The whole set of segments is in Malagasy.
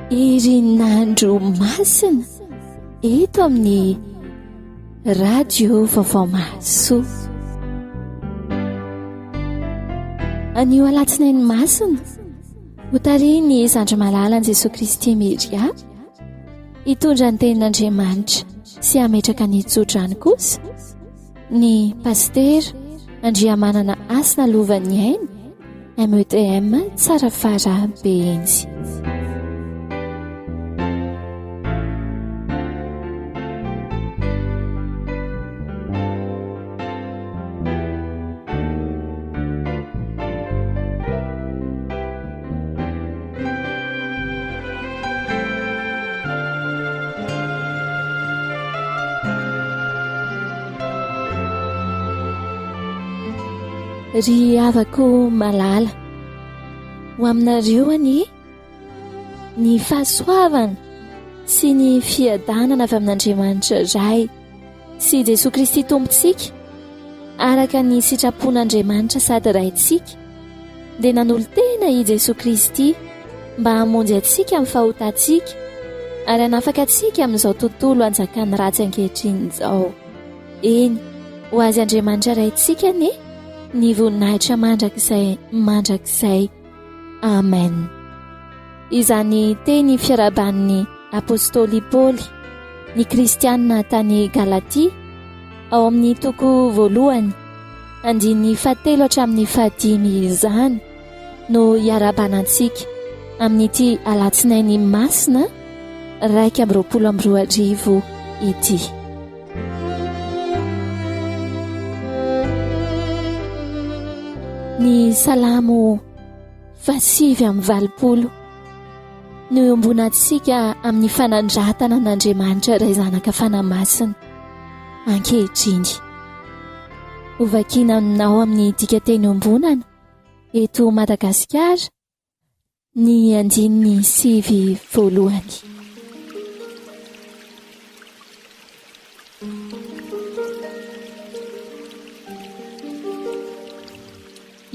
Herinandro masina eto amin'ny Radio Vaovao Mahasoa. Anio alatsinainy masina, hotarihin'ny Zandry Malalan'i Jesoa Kristy Miria, hitondra ny tenin'Andriamanitra sy hametraka ny tsodrano kosa ny Pasitera Andriamanana Hasina Lovan'ny Aina, METM Tsarafara Behenjy. Ry havako malala, ho aminareo anie ny fahasoavana sy ny fiadanana avy amin'Andriamanitra Ray sy Jesoa Kristy Tompontsika, araka ny sitrapon'Andriamanitra sady Raintsika, dia nanolo-tena i Jesoa Kristy mba hamonjy antsika amin'ny fahotantsika ary hanafaka antsika amin'izao tontolo anjakan'ny ratsy ankehitriny izao. Eny, ho Azy Andriamanitra Raintsika anie ny voninahitra mandrakizay mandrakizay. Amen. Izany teny fiarahaban'ny apostoly Paoly ny kristiana tany Galatia ao amin'ny toko voalohany andininy fahatelo hatramin'ny fahadimy izany no hiarahabana antsika amin'ity alatsinainy masina 2021 ity. Ny salamo fahasivy amby valopolo no iombonantsika amin'ny fanandratana an'Andriamanitra Ray Zanaka Fanahy Masina ankehitriny. Hovakiana aminao amin'ny dikanteny iombonana eto Madagasikara ny andininy sivy voalohany.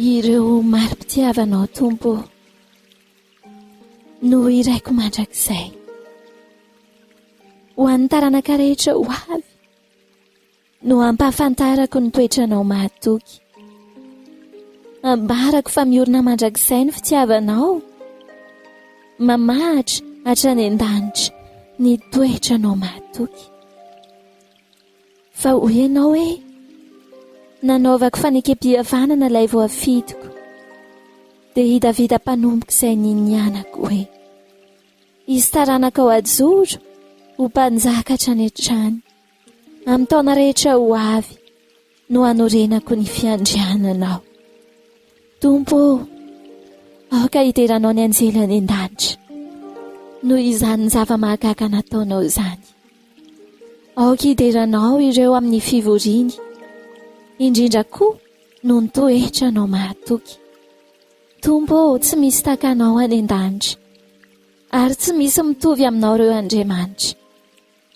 Ireo mari-pitiavanao Tompo ô no hiraiko mandrakizay. Ho an'ny taranaka rehetra ho avy no hampahafantarako ny toetranao mahatoky. Ambarako fa miorina mandrakizay ny fitiavanao. Mamahatra hatrany an-danitra ny toetranao mahatoky. Fa hoy ianao hoe, Nanaovako fanekempihavanana ilay voafidiko, dia i Davida mpanompoko izay ninianako hoe, Hisy taranakao hajoro ho mpanjaka hatrany hatrany. Amin'ny taona rehetra ho avy no hanorenako ny fiandriananao. Tompo ô, aoka hideranao ny anjely any an-danitra noho izany zava-mahagaga nataonao izany. Aoka hideranao ireo amin'ny fivoriany, indrindra koa noho ny toetranao mahatoky. Tompo ô, tsy misy tahaka Anao any an-danitra, ary tsy misy mitovy aminao ireo andriamanitra.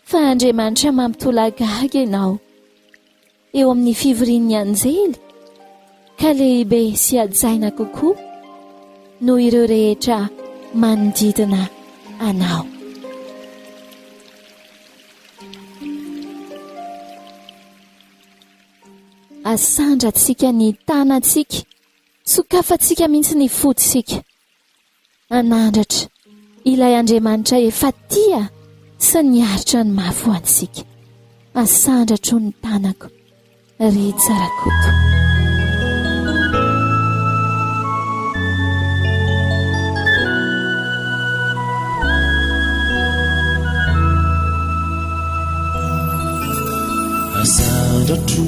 Fa Andriamanitra mampitolagaga Ianao eo amin'ny fivorian'ny anjely, ka lehibe sy hajaina kokoa noho ireo rehetra manodidina Anao. Asandratsika ny tanantsika, sokafantsika mihitsy ny fontsika. Hanandratra ilay Andriamanitra efa tia sy niaritra ny mafy ho antsika. Asandratro ny tanako, ry Tsarakoto. Asandratro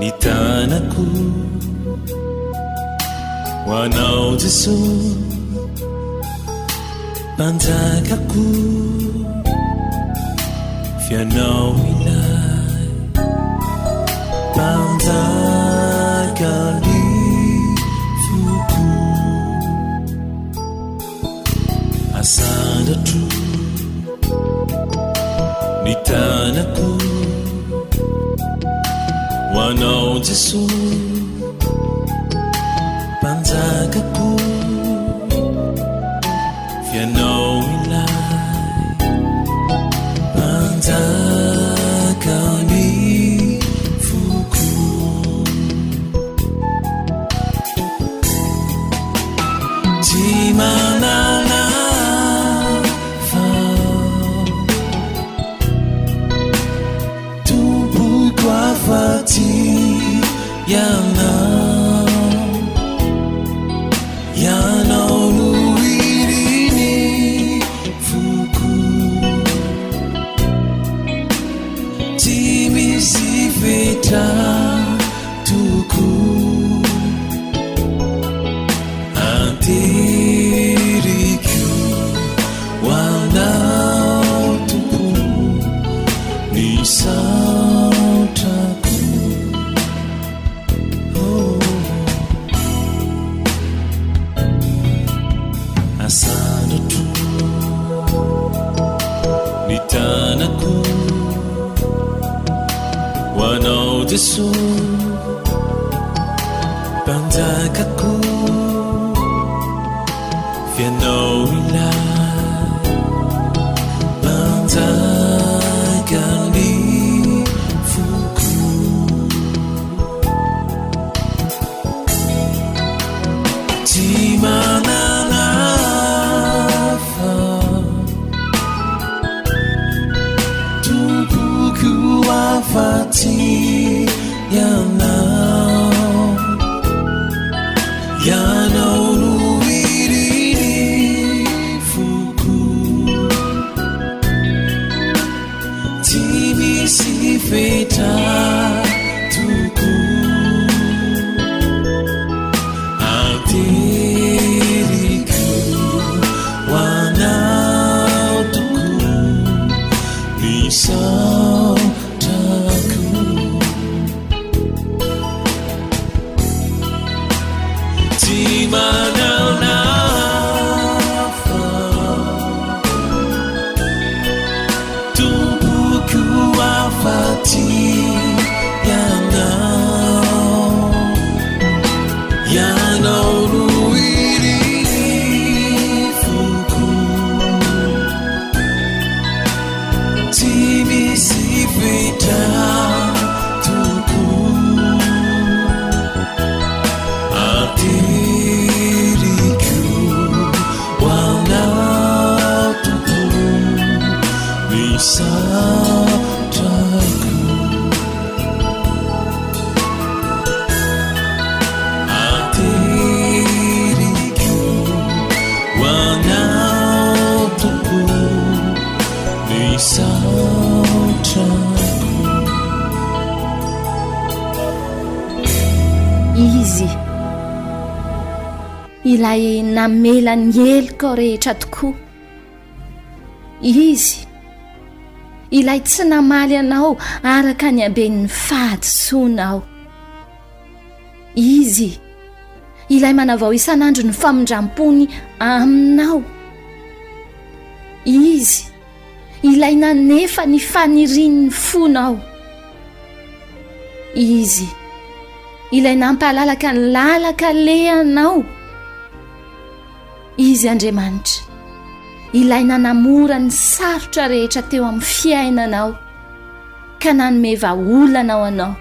ny tanako. Ho anao Jesoa Mpanjakako F'ianao ilay Mpanjaka ny foko Asandratro ny tanako Ho anao Jesoa Mpanjakako. Asandratro ny tanako ho anao Jesoa Mpanjakako F'ianao ilay Mpanjaka ny foko. Tsy manana hafa Tompoko afa-tsy Ianao Ianao no irin'ny foko Tsy misy fetra tokoa Ateriko ho anao tokoa ny saotrako Tsy manana hafa Tompoko afa-tsy Ianao Ianao no irin'ny foko Tsy misy fetra Tompo Ateriko ho anao Tompo ny satrako Ateriko ho anao Tompo ny satrako. Izy ilay namela ny helokao rehetra tokoa. Izy ilay tsy namaly anao araka ny haben'ny fahadisoanao. Izy ilay manavao isan'andro ny famindram-pony aminao. Izy ilay nanefa ny fanirian'ny fonao. Izy ilay nampahalalaka ny lalan-kalehanao. Izy Andriamanitra, ilay nanamora ny sarotra rehetra teo amin'ny fiainanao ka nanome vahaolana ho anao.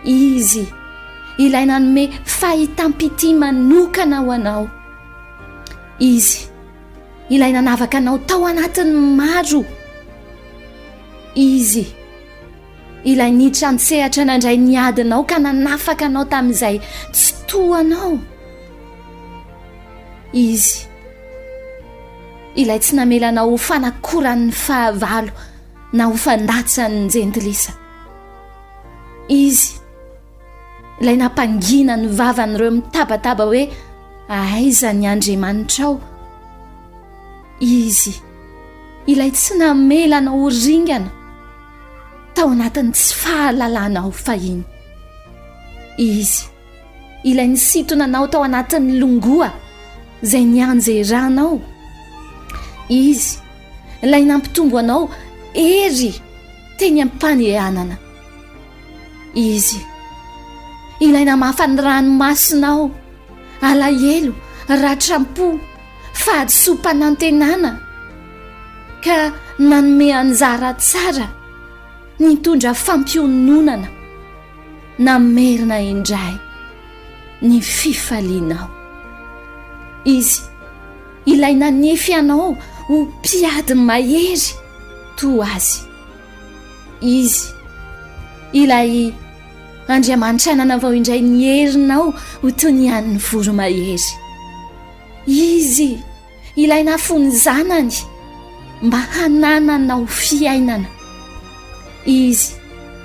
Izy ilay nanome fahitam-pitia manokana ho anao. Izy ilay nanavaka anao tao anatin'ny maro. Izy ilay niditra an-tsehatra nandray ny adinao ka nanafaka anao tamin'izay tsy toa anao. Izy ilay tsy namela anao ho fanakoran'ny fahavalo na ho fandatsan'ny jentilisa. Izy ilay nampangina ny vavan'ireo mitabataba hoe aiza ny Andriamanitrao. Izy ilay tsy namela anao ho ringana tao anatin'ny tsy fahalalanao fahiny. Izy ilay nisintona anao tao anatin'ny longoa izay nianjeranao. Izy ilay nampitombo anao hery teny am-panehanana. Izy ilay namafa ny ranomasonao, alahelo, ratram-po, fahadisoam-panantenana, ka nanome anjara tsara nitondra fampiononana namerina indray ny fifalianao. Izy ilay nanefy anao ho mpiady mahery toa azy. Izy, ilay Andriamanitra nanavao indray ny herinao ho toy ny an'ny voromahery. Izy, ilay nafoy ny zanany mba hanananao fiainana. Izy,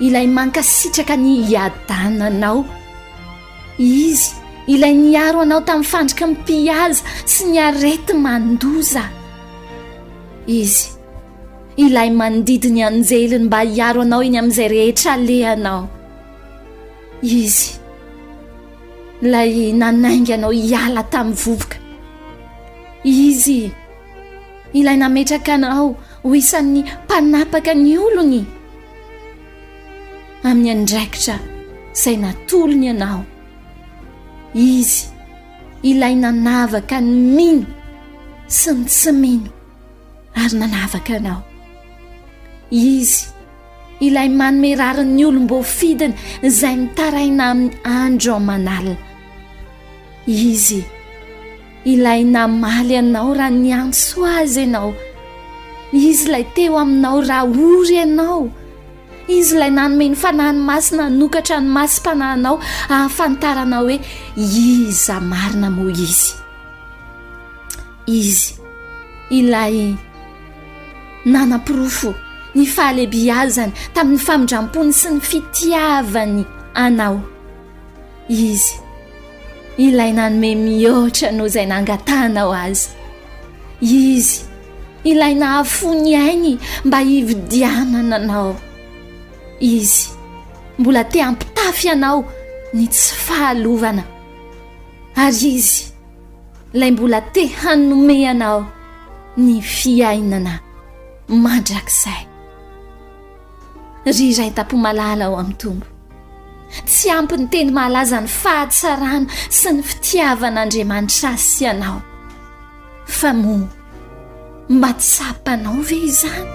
ilay mankasitraka ny hiadananao. Izy, ilay niaro anao tamin'ny fandriky ny mpihaza sy ny areti-mandoza. Izy, Ilay mandidy ny anjeliny mba hiaro anao eny amin'izay rehetra alehanao. Izy, ilay nanainga anao hiala tamin'ny vovoka. Izy ilay nametraka anao ho isan'ny mpanapaka ny olony amin'ny andraikitra izay natolony anao. Izy ilay nanavaka ny mino sy ny tsy mino ary nanavaka anao. Izy ilay manome rariny ny olom-boafidiny izay mitaraina aminy andro aman'alina. Izy ilay namaly anao raha niantso azy ianao. Izy ilay teo aminao raha ory ianao. Izy ilay nanome ny Fanahiny Masina hanokatra ny masom-panahinao hahafantaranao hoe iza marina moa Izy. Izy ilay nanaporofo ny fahalehibiazany tamin'ny famindrampony sy ny fitiavany anao. Izy ilay nanome mihoatra noho izay nangatahanao azy. Izy ilay nahafoy ny ainy mba hividianana anao. Izy mbola te hampitafy anao ny tsy fahalovana. Ary Izy ilay mbola te hanome anao ny fiainana mandrakizay. Ry Ray tam-po malala ao amin'ny Tompo, tsy ampy ny teny mahalaza ny fahatsarana sy ny fitiavan'Andriamanitra ahy sy anao. Fa moa mba tsapanao ve izany?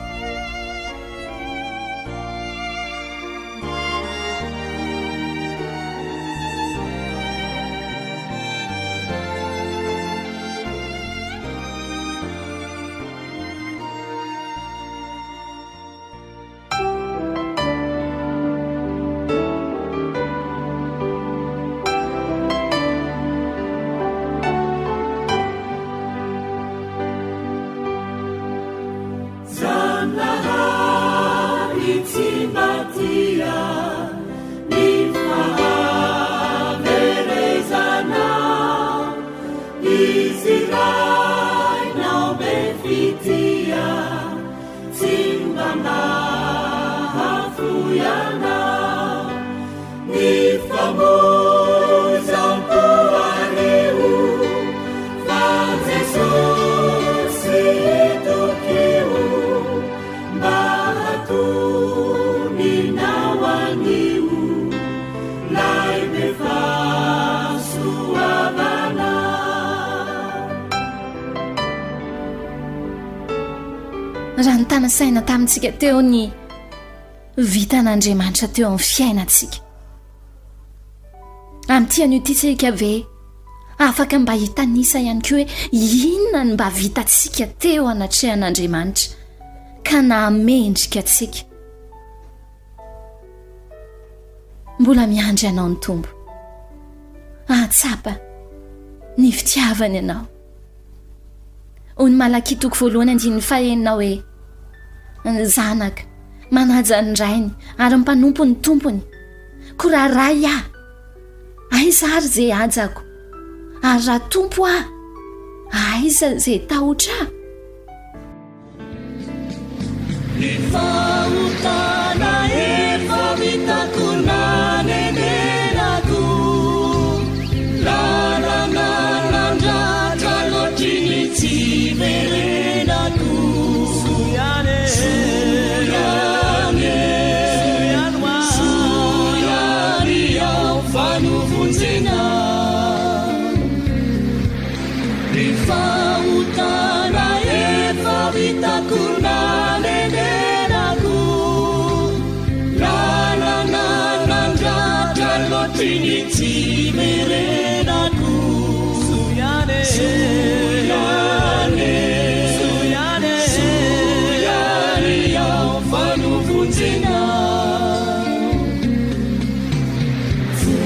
Raha nitana saina tamintsika teo ny vitan'Andriamanitra teo amin'ny fiainantsika. Amin'ity anio ity tsika ve afaka mba hitanisa ihany koa hoe inona no mba vitantsika teo anatrehan'Andriamanitra ka nahamendrika antsika? Mbola miandry anao ny Tompo. Hahatsapa ny fitiavany anao. Hoy ny Malakia toko voalohany andininy fahenina hoe, Ny zanaka manaja ny rainy ary ny mpanompo ny tompony. Koa raha ray aho, aiza ary izay hajako? Ary raha tompo aho, aiza izay tahotra ahy? Ny fahotana efa vitako nanenenako, lalana nandratra loatry ny tsy hiverenako. Soa ihany e, soa ihany aho fa novonjena. Ny fahotana efa vitako nanenenako, lalana nandratra loatry ny tsy hiverenako. Soa ihany e, soa ihany e, soa ihany aho fa novonjena. Fo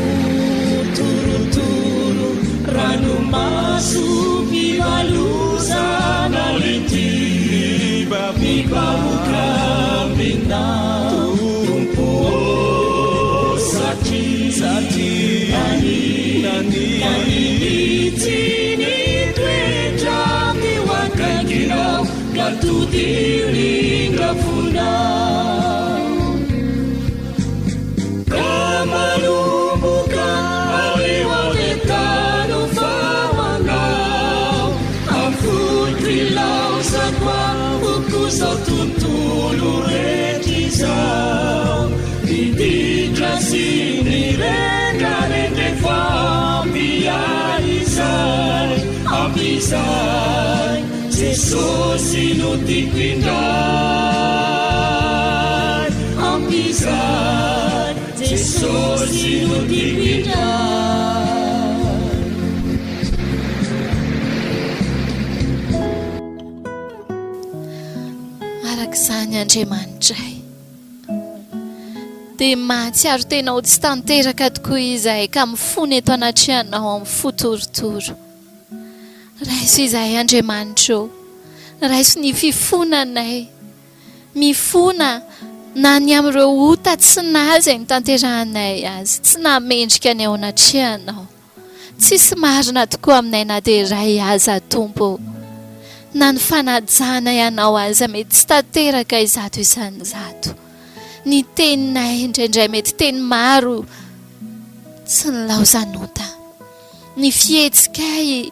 torotoro, ranomaso mivalozana ity mibaboka aminao Tompo ô satria nania tsy nitoetra teo akaikinao ka todiho ny indrafonao. Ka manomboka anio avy tany ho famanao amin'ny fo. Zao tontolo rehetra izao, ny ditra sy ny rendrarendra efa ampy ahy izay, ampy izay, Jesosy no tiako indray, ampy izay, Jesosy no tiako indray. Araka izany Andriamanitray dia mahatsiaro tena ho tsy tanteraka tokoa izahay ka mifona eto anatrehanao amin'ny fo torotoro. Raiso izahay Andriamanitra ô, raiso ny fifonanay, mifona na ny amin'ireo ota tsy nahy izay notanterahanay azy, tsy nahamendrika ny eo anatrehanao. Tsisy marina tokoa aminay na dia iray aza Tompo ô. Na ny fanajanay Anao aza mety tsy tanteraka izato isan'izato. Ny teninay indraindray mety teny maro tsy nilaozan'ota. Ny fihetsikay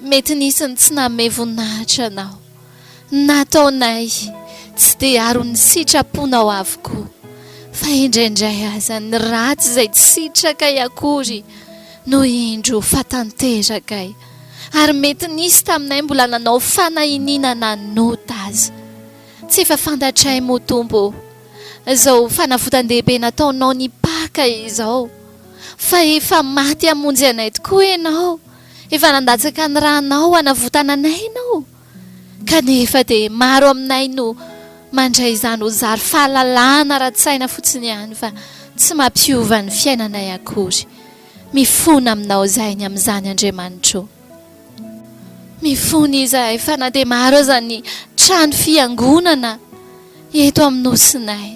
Mety nisy ny tsy nanome voninahitra anao. Nataonay tsy dia aron'ny sitraponao avokoa, fa indraindray aza ny ratsy izay tsy sitrakay akory no indro fa tanterakay, ary mety nisy taminay mbola nanao fanahiniana nanota aza. Tsy efa fantatray moa Tompo ô, izao fanavotan-dehibe nataonao ny Paka izao, fa efa maty hamonjy anay tokoa Ianao, Efa nandatsaka ny ranao hanavotana anay ianao, kanefa dia maro aminay no mandray izany ho zary fahalalana ara-tsaina fotsiny ihany fa tsy mampiova ny fiainanay akory. Mifona aminao izahay ny amin'izany Andriamanitro. Mifona izahay fa na dia maro aza ny trano fiangonana eto amin'ny nosinay,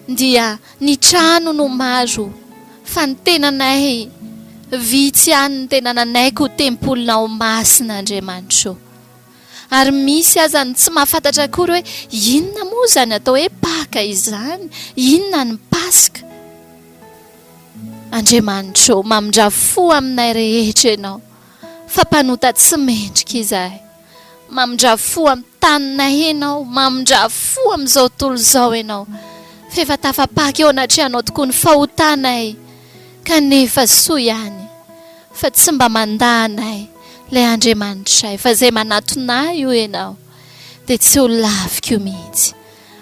Dia ny trano no maro fa ny tenanay vitsy ihany ny tena nanaiky ho tempolinao masina Andriamanitro. Ary misy aza ny tsy mahafantatra akory hoe inona moa izany atao hoe Paka izany, inona ny Paska. Andriamanitro, mamindrà fo aminay rehetra Ianao fa mpanota tsy mendrika izahay. Mamindrà fo amin'ny taninay Ianao, mamindrà fo amin'izao tontolo izao Ianao, f'efa tafapaka eo anatrehanao tokoa ny fahotanay, kanefa soa ihany fa tsy mba mandà anay ilay Andriamanitray, fa izay manatona ahy, hoy Ianao, dia tsy ho laviko mihitsy.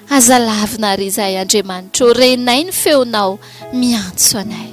Aza lavina àry izahay Andriamanitro, renay ny feonao miantso anay.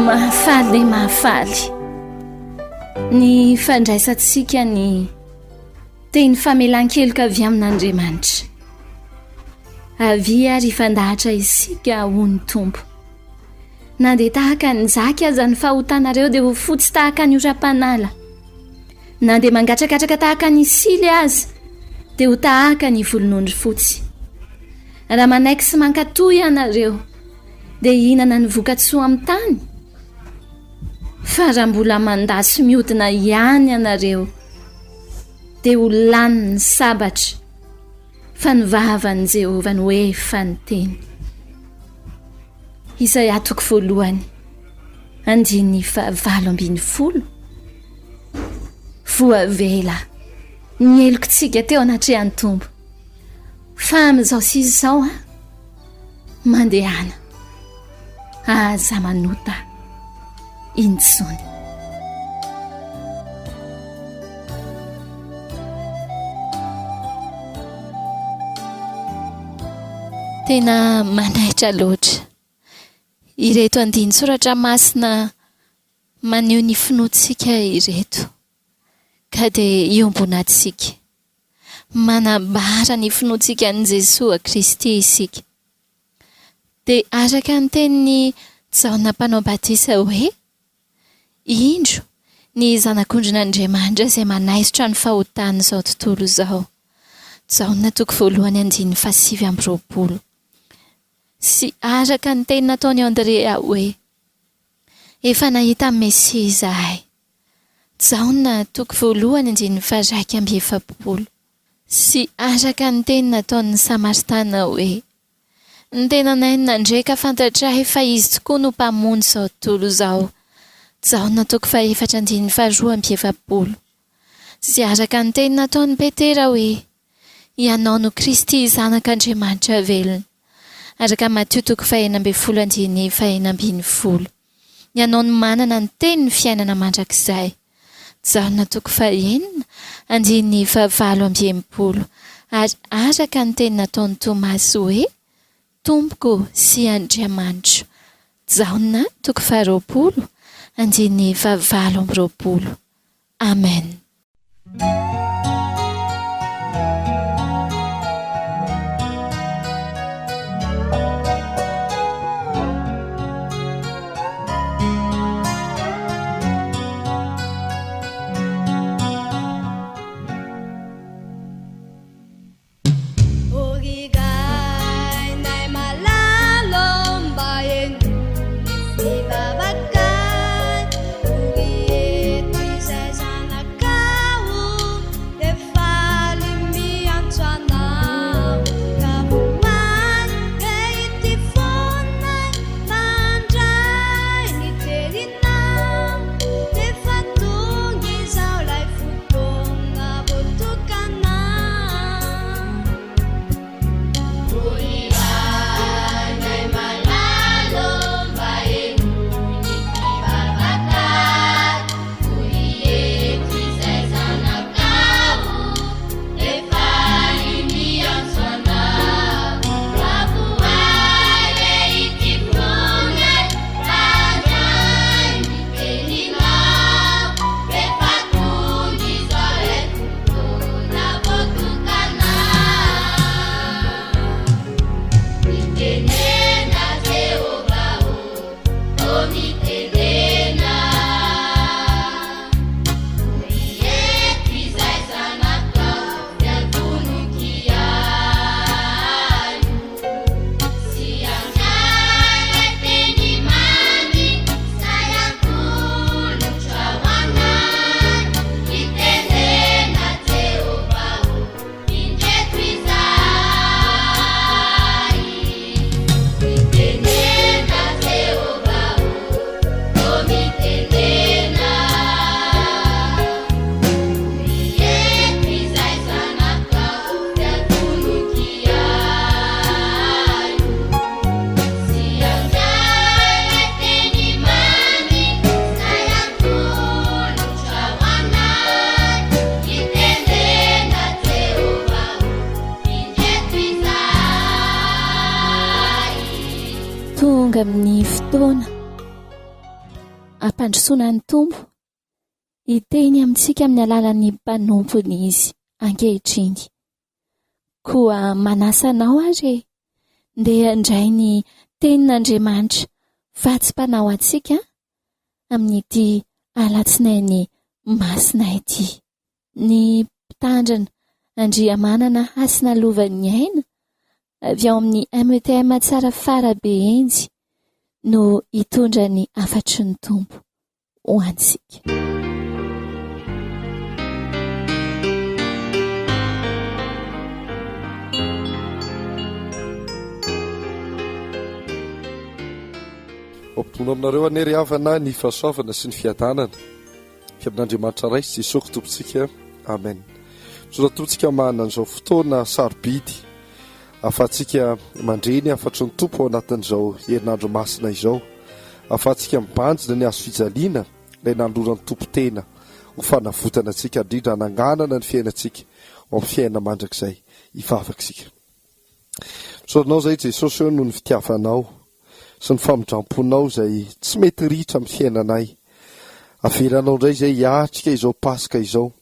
Mahafaly dia mahafaly ny fandraisantsika ny teny famelan-keloka avy amin'Andriamanitra. Avia ary hifandahatra isika ho ny Tompo. Na dia tahaka ny jaky aza ny fahotanareo dia ho fotsy tahaka ny oram-panala. Na dia mangatrakatraka tahaka ny sily aza dia ho tahaka ny volon'ondry fotsy. Raha manaiky sy mankatò ianareo dia hihinana ny vokatsoa amin'ny tany. Fa raha mbola mandà sy mihodina ihany ianareo dia ho lanin'ny sabatra fa ny vavan'i Jehovah no efa niteny. Isaia toko voalohany, andininy fahavalo ambin'ny folo. Voavela ny helokintsika teo anatrehan'ny Tompo. Fa amin'izao sy izao an, mandehana, aza manota intsony. Tena manaitra loatra ireto andinin-tsoratra masina maneho ny finoantsika ireto ka dia iombonantsika. Manambara ny finoantsika an'i Jesoa Kristy isika. Dia araka ny tenin'i Jaona Mpanao Batisa hoe, Indro ny Zanak'ondrin'Andriamanitra izay manaisotra ny fahotan'izao tontolo izao. Jaona toko voalohany andininy fahasivy amby roapolo. Sy araka ny teny nataon'i Andrea hoe, Efa nahita ny Mesia izahay. Jaona toko voalohany andininy faha-iraika amby efapolo. Sy araka ny teny nataon'ny Samaritana hoe, Ny tenanay no nandre ka fantatray fa Izy tokoa no Mpamonjy izao tontolo izao. Jaona toko fahefatra andininy faharoa amby efapolo. Sy araka ny teny nataon'i Petera hoe, Ianao no Kristy Zanak'Andriamanitra velona. Araka Matio toko fahenina ambin'ny folo andininy fahenina ambin'ny folo. Ianao no manana ny tenin'ny fiainana mandrakizay. Jaona toko fahenina, andininy fahavalo amby 60, ary araka ny teny nataon'i Tomasy hoe, Tompoko sy Andriamanitro. Jaona toko faharoapolo, andininy fahavalo amby roapolo. Amen. Tonga amin'ny fotoana hampandrosoana ny Tompo hiteny amintsika amin'ny alalan'ny mpanompony Izy ankehitriny. Koa manasa anao ary e, ndeha handray ny tenin'Andriamanitra vatsim-panahy ho antsika amin'ity alatsinainy masina ity. Ny mpitandrina Andriamanana Hasina Lovan'ny Aina avy ao amin'ny METM Tsarafara Behenjy no hitondra ny hafatry ny Tompo ho antsika. Mampitony aminareo anie ry havana ny fahasoavana sy ny fiadanana. Avy amin'Andriamanitra Ray sy Jesosy Tompontsika. Amen. Misaotra Tompontsika manana an'izao fotoana sarobidy ahafahantsika mandre ny hafatry ny Tompo ao anatin'izao herinandro masina izao. Ahafahantsika mibanjina ny hazo fijaliana ilay nanoloran'ny Tompo tena ho fanavotana antsika, indrindra hananganana ny fiainantsika ho amin'ny fiainana mandrakizay. Hivavaka isika. Misaotra anao izay Jesosy ô noho ny fitiavanao sy ny famindramponao izay tsy mety ritra amin'ny fiainanay. Avelanao indray izay hiatrika izao Paska izao,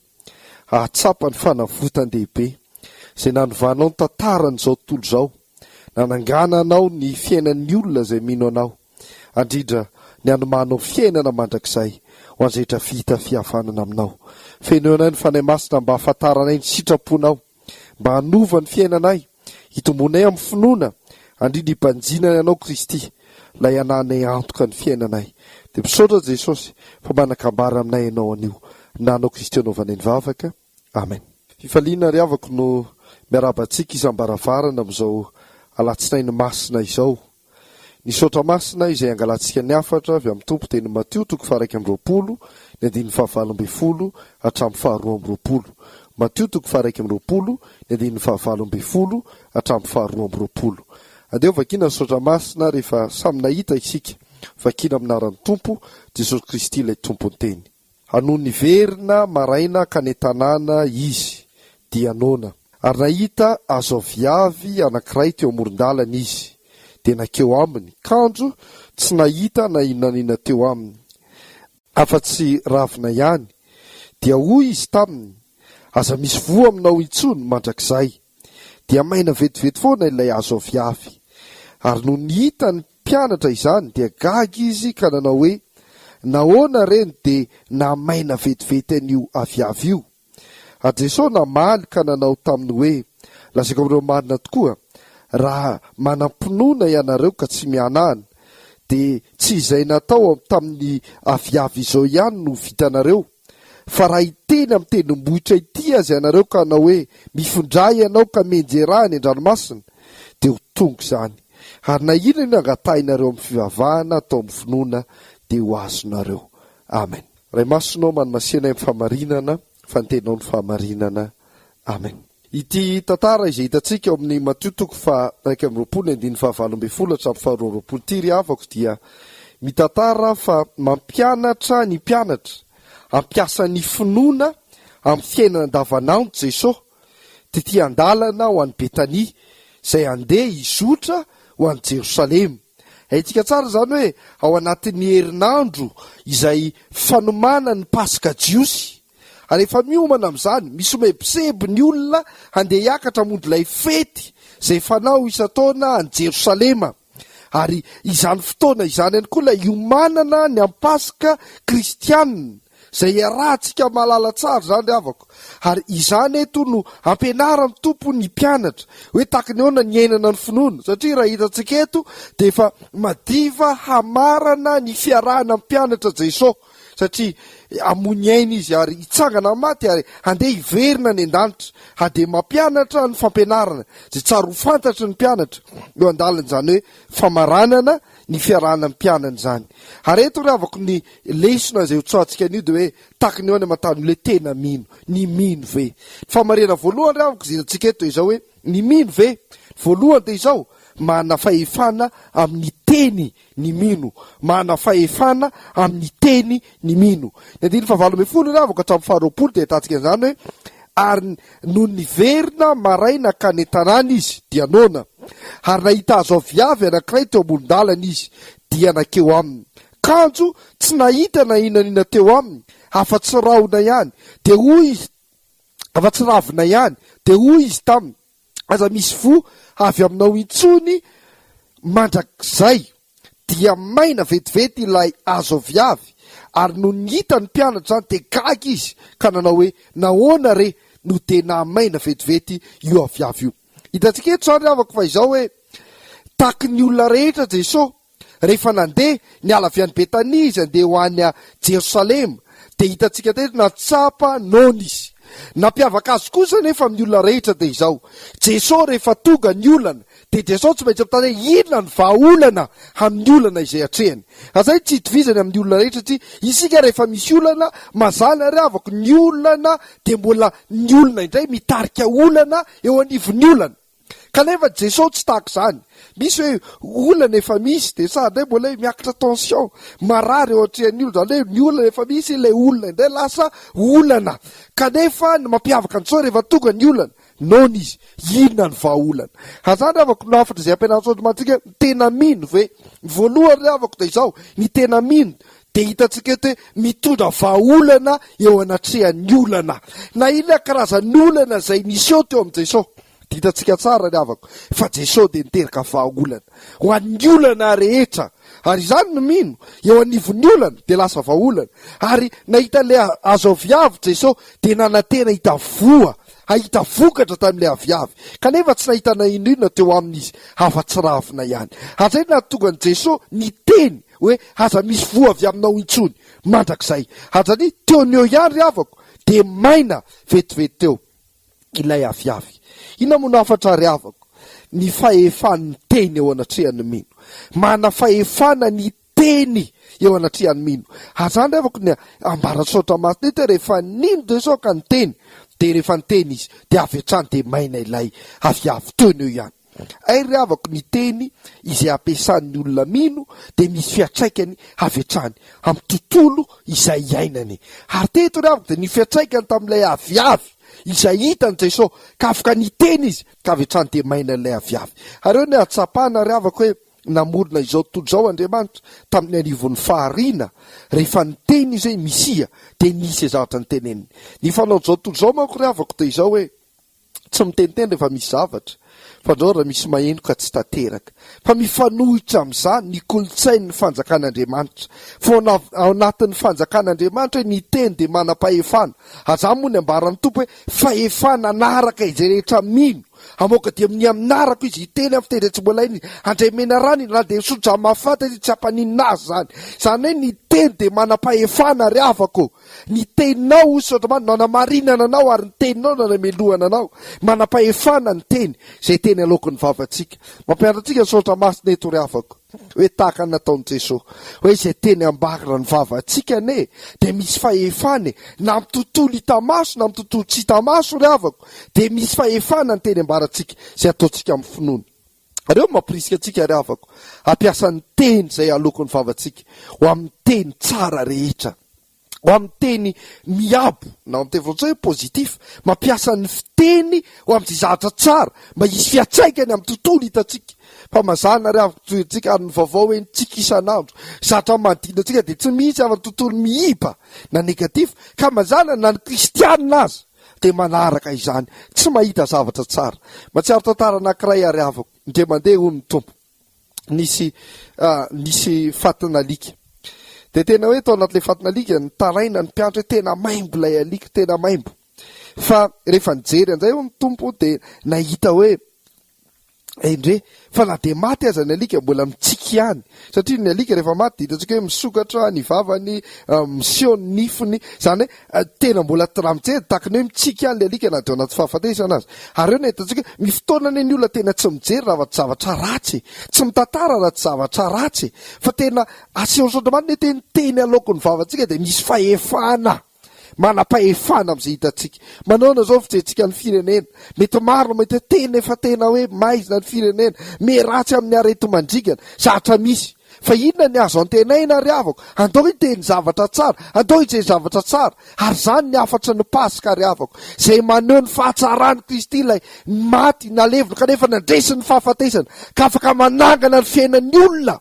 hahatsapa ny fanavotan-dehibe izay nanovanao ny tantaran'izao tontolo izao, nanangananao ny fiainan'ny olona izay mino anao, andrindra ny hanomanao fiainana mandrakizay ho an'izay rehetra vita fihavanana aminao. Fenoy anay ny Fanahy Masina mba hahafantaranay ny sitraponao. mba hanova ny fiainanay, hitomboanay amin'ny finoana, andrindra hibanjinany Anao Kristy, ilay ananay antoka ny fiainanay. Dia misaotra Jesosy fa manan-kambara aminay Ianao anio. Na Anao Kristy anaovanay ny vavaka. Amen. Fifaliana ry havako no miarahaba antsika isam-baravarana amin'izao alatsinainy masina izao. Ny saotra masina izay angalantsika ny hafatra avy amin'ny Tompo dia ny Matio toko faha-21, ny andininy faha-18 hatramin'ny faha-22. Matio toko faha-21, ny andininy faha-18 hatramin'ny faha-22. Andeha ho vakiana ny saotra masina rehefa samy nahita isika. Vakiana amin'ny anaran'ny Tompo, Jesosy Kristy ilay Tompon'ny Teny. Nony niverina maraina hankany an-tanàna izy, dia noana. Ary nahita hazo aviavy anankiray teo amoron-dalana izy, dia nankeo aminy, kanjo tsy nahita na inona na inona teo aminy, afa-tsy ravina ihany. Dia hoy izy taminy, Aza misy voa aminao intsony mandrakizay. Dia maina vetivety foana ilay hazo aviavy. Ary nony hitan'ny mpianatra izany, dia gaga izy ka nanao hoe, Nahoana re no dia nahamaina vetivety an'io aviavy io? Ary Jesoa namaly ka nanao taminy hoe, Lazaiko aminareo marina tokoa, raha manam-pinoana ianareo ka tsy mihanahana, dia tsy izay natao tamin'ny aviavy izao ihany no vitanareo, Fa raha hiteny amin'ny tendrombohitra ity aza ianareo ka hanao hoe, Mifindrà ianao ka mianjerà any an-dranomasina, dia ho tonga izany. Ary na inona inona angatahinareo amin'ny fivavahana atao amin'ny finoana, dia ho azonareo. Amen. Ray Masina ô, manmasia anay amin'ny fahamarinana, fa ny Teninao no fahamarinana. Amen. Ity tantara izay hitantsika ao amin'ny Matio toko faha 21 ny andininy faha 18 hatramin'ny faha 22 ity ry havako dia mitantara fa mampianatra ny mpianatra hampiasa ny finoana amin'ny fiainana andavanandro Jeso tety an-dalana ho any Betania izay handeha hizotra ho any Jerosalema. Haintsika tsara izany hoe ao anatin'ny herinandro izay fanomana ny Paska Jiosy Ary efa miomana amin'izany, misomebiseby ny olona handeha hiakatra hamonjy ilay fety izay fanao isan-taona any Jerosalema. Ary izany fotoana izany ihany koa ilay iomanana ny amin'ny Paska kristianina, izay iarahantsika mahalala tsara izany ry havako. Ary izany eto no ampianaran'ny Tompo ny mpianatra, hoe tahaka ny ahoana ny iainana ny finoana, satria raha hitantsika eto dia efa madiva hamarana ny fiarahana amin'ny mpianatra Jesosy. satria hamoy ny ainy izy ary hitsangana amin'ny maty ary handeha hiverina any an-danitra, ary dia mampianatra ny fampianarana izay tsara ho fantatry ny mpianatra eo an-dalana izany hoe famaranana ny fiarahana amin'ny mpianany izany. Ary eto ry havako ny lesona izay hotsoahantsika anio dia hoe tahaka ny eo any aman-tany ilay tena mino, ny mino ve? Ny fahamarinana voalohany ry havako izay hitantsika eto dia izao hoe ny mino ve? Ny voalohany dia izao, manana fahefana amin'ny teny ny mino. Manana fahefana amin'ny teny ny mino. Ny andininy fahavalo ambinifolo ry havako hatramin'ny faharoapolo dia ahitantsika an'izany hoe, Ary nony niverina maraina hankany an-tanàna izy, dia noana. Ary nahita hazo aviavy anankiray teo amoron-dalana izy, dia nankeo aminy. Kanjo tsy nahita na inona na inona teo aminy, afa-tsy rahona ihany, dia hoy izy, afa-tsy ravina ihany, dia hoy izy taminy, Aza misy voa avy aminao intsony mandrakizay. Dia maina vetivety ilay hazo aviavy, ary nony hitan'ny mpianatra izany dia gaga izy ka nanao hoe, Nahoana re no dia nahamaina vetivety io aviavy io? Hitantsika eto izany ry havako fa izao hoe, tahaky ny olona rehetra Jesoa, Rehefa nandeha niala avy any Betania izy handeha ho any Jerosalema, dia hitantsika teto nahatsapa noana izy. Nampiavaka azy kosa anefa amin'ny olona rehetra dia izao, Jesoa rehefa tonga ny olana, dia Jesoa tsy maintsy mitady hoe inona ny vahaolana amin'ny olana izay atrehany. Ka izay no tsy itovizany amin'ny olona rehetra satria isika rehefa misy olana, mazàna ry havako, ny olana dia mbola ny olona indray mitarika olana eo anivon'ny olana. Kanefa Jeso tsy tahaka izany. Misy hoe olana efa misy dia sa indray mbola hoe miakatra tension, marary eo atrehan'ny olona, izany hoe ny olana efa misy ilay olona indray lasa olana. Kanefa ny mampiavaka an'i Jeso rehefa tonga ny olana, noana izy, inona ny vahaolana? Ka izany ry havako no hafatra izay ampianarin'i Jeso antsika, ny tena mino ve? Ny voalohany ry havako dia izao, ny tena mino dia hitantsika eto hoe mitondra vahaolana eo anatrehan'ny olana. Na inona karazan'olana izay niseho teo amin'i Jeso. Dia hitantsika tsara ry havako fa Jesoa dia niteraka vahaolana ho an'ny olana rehetra. Ary izany no mino, eo anivon'ny olana dia lasa vahaolana. Ary nahita ilay hazo aviavy Jesoa dia nanantena hahita voa, hahita vokatra tamin'ilay aviavy. Kanefa tsy nahita na inona inona teo aminy izy afa-tsy ravina ihany. Ary izay no nahatonga an'i Jesoa niteny hoe aza misy voa avy aminao intsony mandrakizay. Ary satria teo no eo ihany ry havako dia maina vetivety teo. ilay aviavy. Inona moa no hafatra ry havako? Ny fahefan'ny teny eo anatrehan'ny mino. Manana fahefana ny teny eo anatrehan'ny mino. Ary izany ry havako ny ambaran'ny soratra masina eto hoe rehefa nino Jesoa ka niteny, dia rehefa niteny izy, dia avy hatrany dia maina ilay aviavy teo no eo ihany. Hay ry havako ny teny izay ampiasan'ny olona mino dia misy fiantraikany avy hatrany amin'ny tontolo izay iainany. Ary teto ry havako dia ny fiantraikany tamin'ilay aviavy izay hitan'i Jesoa ka afaka niteny izy ka avy hatrany dia maina ilay aviavy. Ary eo ny hahatsapana ry havako hoe namorona izao tontolo izao Andriamanitra tamin'ny anivon'ny fahariana rehefa niteny izy hoe misia dia nisy izay zavatra niteneniny. Ny fanaon'izao tontolo izao manko ry havako dia izao hoe Tsy miteniteny rehefa misy zavatra, fa ndrao raha misy maheno ka tsy tanteraka. Fa mifanohitra amin'izany ny kolontsain'ny fanjakan'Andriamanitra. Fa ao anatin'ny fanjakan'Andriamanitra hoe ny teny dia manam-pahefana. Ary izany moa ny ambaran'ny Tompo hoe fahefana hanaraka izay rehetra mino. Hamoaka demonia amin'ny anarako izy, hiteny amin'ny fiteny izay tsy mbola hainy izy, handray menarana izy, na dia misotro zava-mahafaty aza izy tsy hampaninona azy izany. Izany hoe ny teny dia manam-pahefana ry havako ô. Ny teninao, hoy Saotra no anamarinana anao ary ny teninao no anamelohana anao. Manam-pahefana ny teny, izay teny aloaky ny vavantsika. Mampianatra antsika ny Soratra Masina eto ry havako, hoe tahaka ny nataon'i Jesoa, hoe izay teny ambarana ny vavantsika anie dia misy fahefana e, na amin'ny tontolo hita maso na amin'ny tontolo tsy hita maso ry havako, dia misy fahefana ny teny ambarantsika, izay ataontsika amin'ny finoana. Ireo no mampirisika antsika ry havako hampiasa ny teny izay aloaky ny vavantsika ho amin'ny teny tsara rehetra, ho amin'ny teny miabo na amin'ny teny frantsay hoe positif, mampiasa ny fiteny ho amin'izay zavatra tsara mba hisy fiantraikany amin'ny tontolo hitantsika. Fa mazàna ry havako tohintsika ary ny vaovao henontsika isan'andro, zavatra manodidina antsika dia tsy misy afa-tsy tontolo miiba na negatif ka mazàna na ny kristianina aza dia manaraka izany, tsy mahita zavatra tsara. Mahatsiaro tantara anankiray ary havako, indray mandeha hono ny Tompo, nisy nisy fatin'alika. Dia tena hoe tao anatin'ilay fatin'alika, nitaraina ny mpianatra hoe tena maimbo ilay alika, tena maimbo. Fa rehefa nijery an'izay hono ny Tompo dia nahita hoe Endre, fa na dia maty aza ny alika mbola mitsiky ihany, satria ny alika rehefa maty dia hitantsika hoe misokatra ny vavany, miseho ny nifiny, izany hoe tena mbola raha mijery tahaka ny hoe mitsiky ihany ilay alika na dia ao anaty fahafatesana aza. Ary eo no ahitantsika hoe misy fotoana anie ny olona tena tsy mijery raha tsy zavatra ratsy e, tsy mitantara raha tsy zavatra ratsy e, fa tena asehon'ny Soratra Masina hoe ny teny aloaky ny vavantsika dia misy fahefana. Manam-pahefana amin'izay hitantsika. Manaona izao ny fijerintsika ny firenena? Mety maro no mahita hoe tena efa tena hoe maizina ny firenena, miharatsy amin'ny areti-mandringana, zatra misy. Fa inona ny azo antenaina ry havako? Andao hiteny zavatra tsara, andao hijery zavatra tsara. Ary izany ny hafatry ny Paska ry havako, izay maneho ny fahatsaran'i Kristy ilay maty nalevina kanefa nandresy ny fahafatesana, ka afaka manangana ny fiainan'ny olona.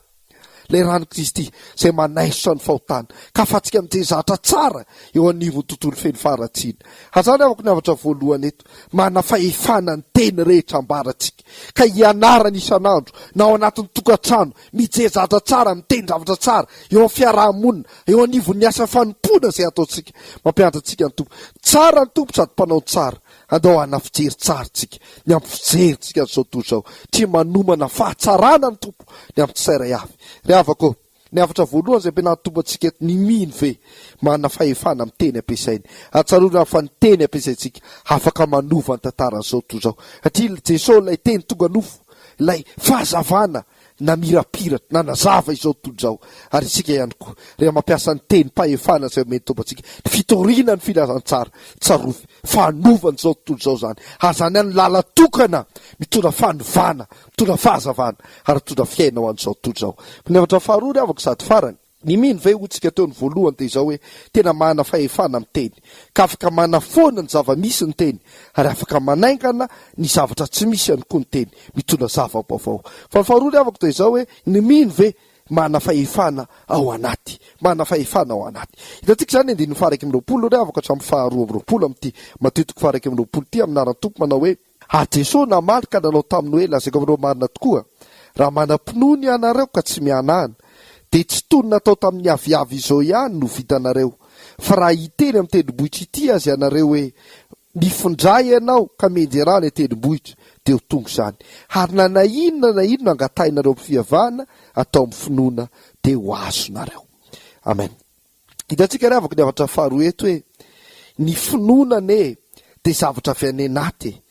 Ilay ran'i Kristy izay manaisotra ny fahotana, ka afatsika mijery zavatra tsara eo anivon'ny tontolo feno faharatsiana. Hazany havako ny hafatra voalohany eto, manana fahefana ny teny rehetra ambarantsika, ka hianarana isan'andro, na ao anatin'ny tokantrano, mijery zavatra tsara, miteny zavatra tsara, eo amin'ny fiaraha-monina, eo anivon'ny asa fanompoana izay ataontsika. Mampianatra antsika ny Tompo. Tsara ny Tompo sady mpanao ny tsara. Andao hana fijery tsara tsika, ny amin'ny fijerintsika an'izao tontolo izao. Tia manomana fahatsarana ny Tompo ny amin'ny tsirairay avy. Ry havako ô, ny hafatra voalohany izay ampianarin'ny Tompo antsika eto, ny mino ve manana fahefana amin'ny teny ampiasainy? Ary tsarovy ary fa ny teny ampiasaintsika afaka manova ny tantaran'izao tontolo izao. Satria Jesosy ilay teny tonga nofo, ilay fahazavana namirapiratra, nanazava izao tontolo izao, ary isika ihany koa, rehefa mampiasa ny tenim-pahefana izay omen'ny Tompo antsika, ny fitoriana ny filazantsara, tsarovy fa hanova an'izao tontolo izao izany, ary izany ihany no làlan-tokana mitondra fanovana, mitondra fahazavana, ary mitondra fiainana ho an'izao tontolo izao. Ny hafatra faharoa ry havako sady farany. Ny mino ve hoy tsika teo ny voalohany dia izao hoe tena manana fahefana miteny ka afaka manafoana ny zava-misy ny teny ary afaka manaingana ny zavatra tsy misy ihany koa ny teny mitondra zava-baovao. Fa ny faharoa ry havako dia izao hoe ny mino ve manana fahefana ao anaty manana fahefana ao anaty. Hitantsika izany andininy faha 21 ry havako hatramin'ny faha 22 amin'ity Matio toko faha 21 ity amin'ny anaran'ny Tompo manao hoe Ary Jesoa namaly ka nanao taminy hoe, Lazaiko aminareo marina tokoa, raha manam-pinoana ianareo ka tsy mihanahana, dia tsy toy ny natao tamin'ny aviavy izao ihany no vitanareo, fa raha hiteny amin'ny tendrombohitra ity aza ianareo hoe, Mifindrà ianao ka mianjerà any an-tendrombohitra, dia ho tonga izany. Ary na na inona na inona angatahinareo amin'ny fivavahana, atao amin'ny finoana, dia ho azonareo. Amen. Hitantsika ry havako ny zavatra faharoa eto hoe ny finoana anie dia zavatra avy any anaty e.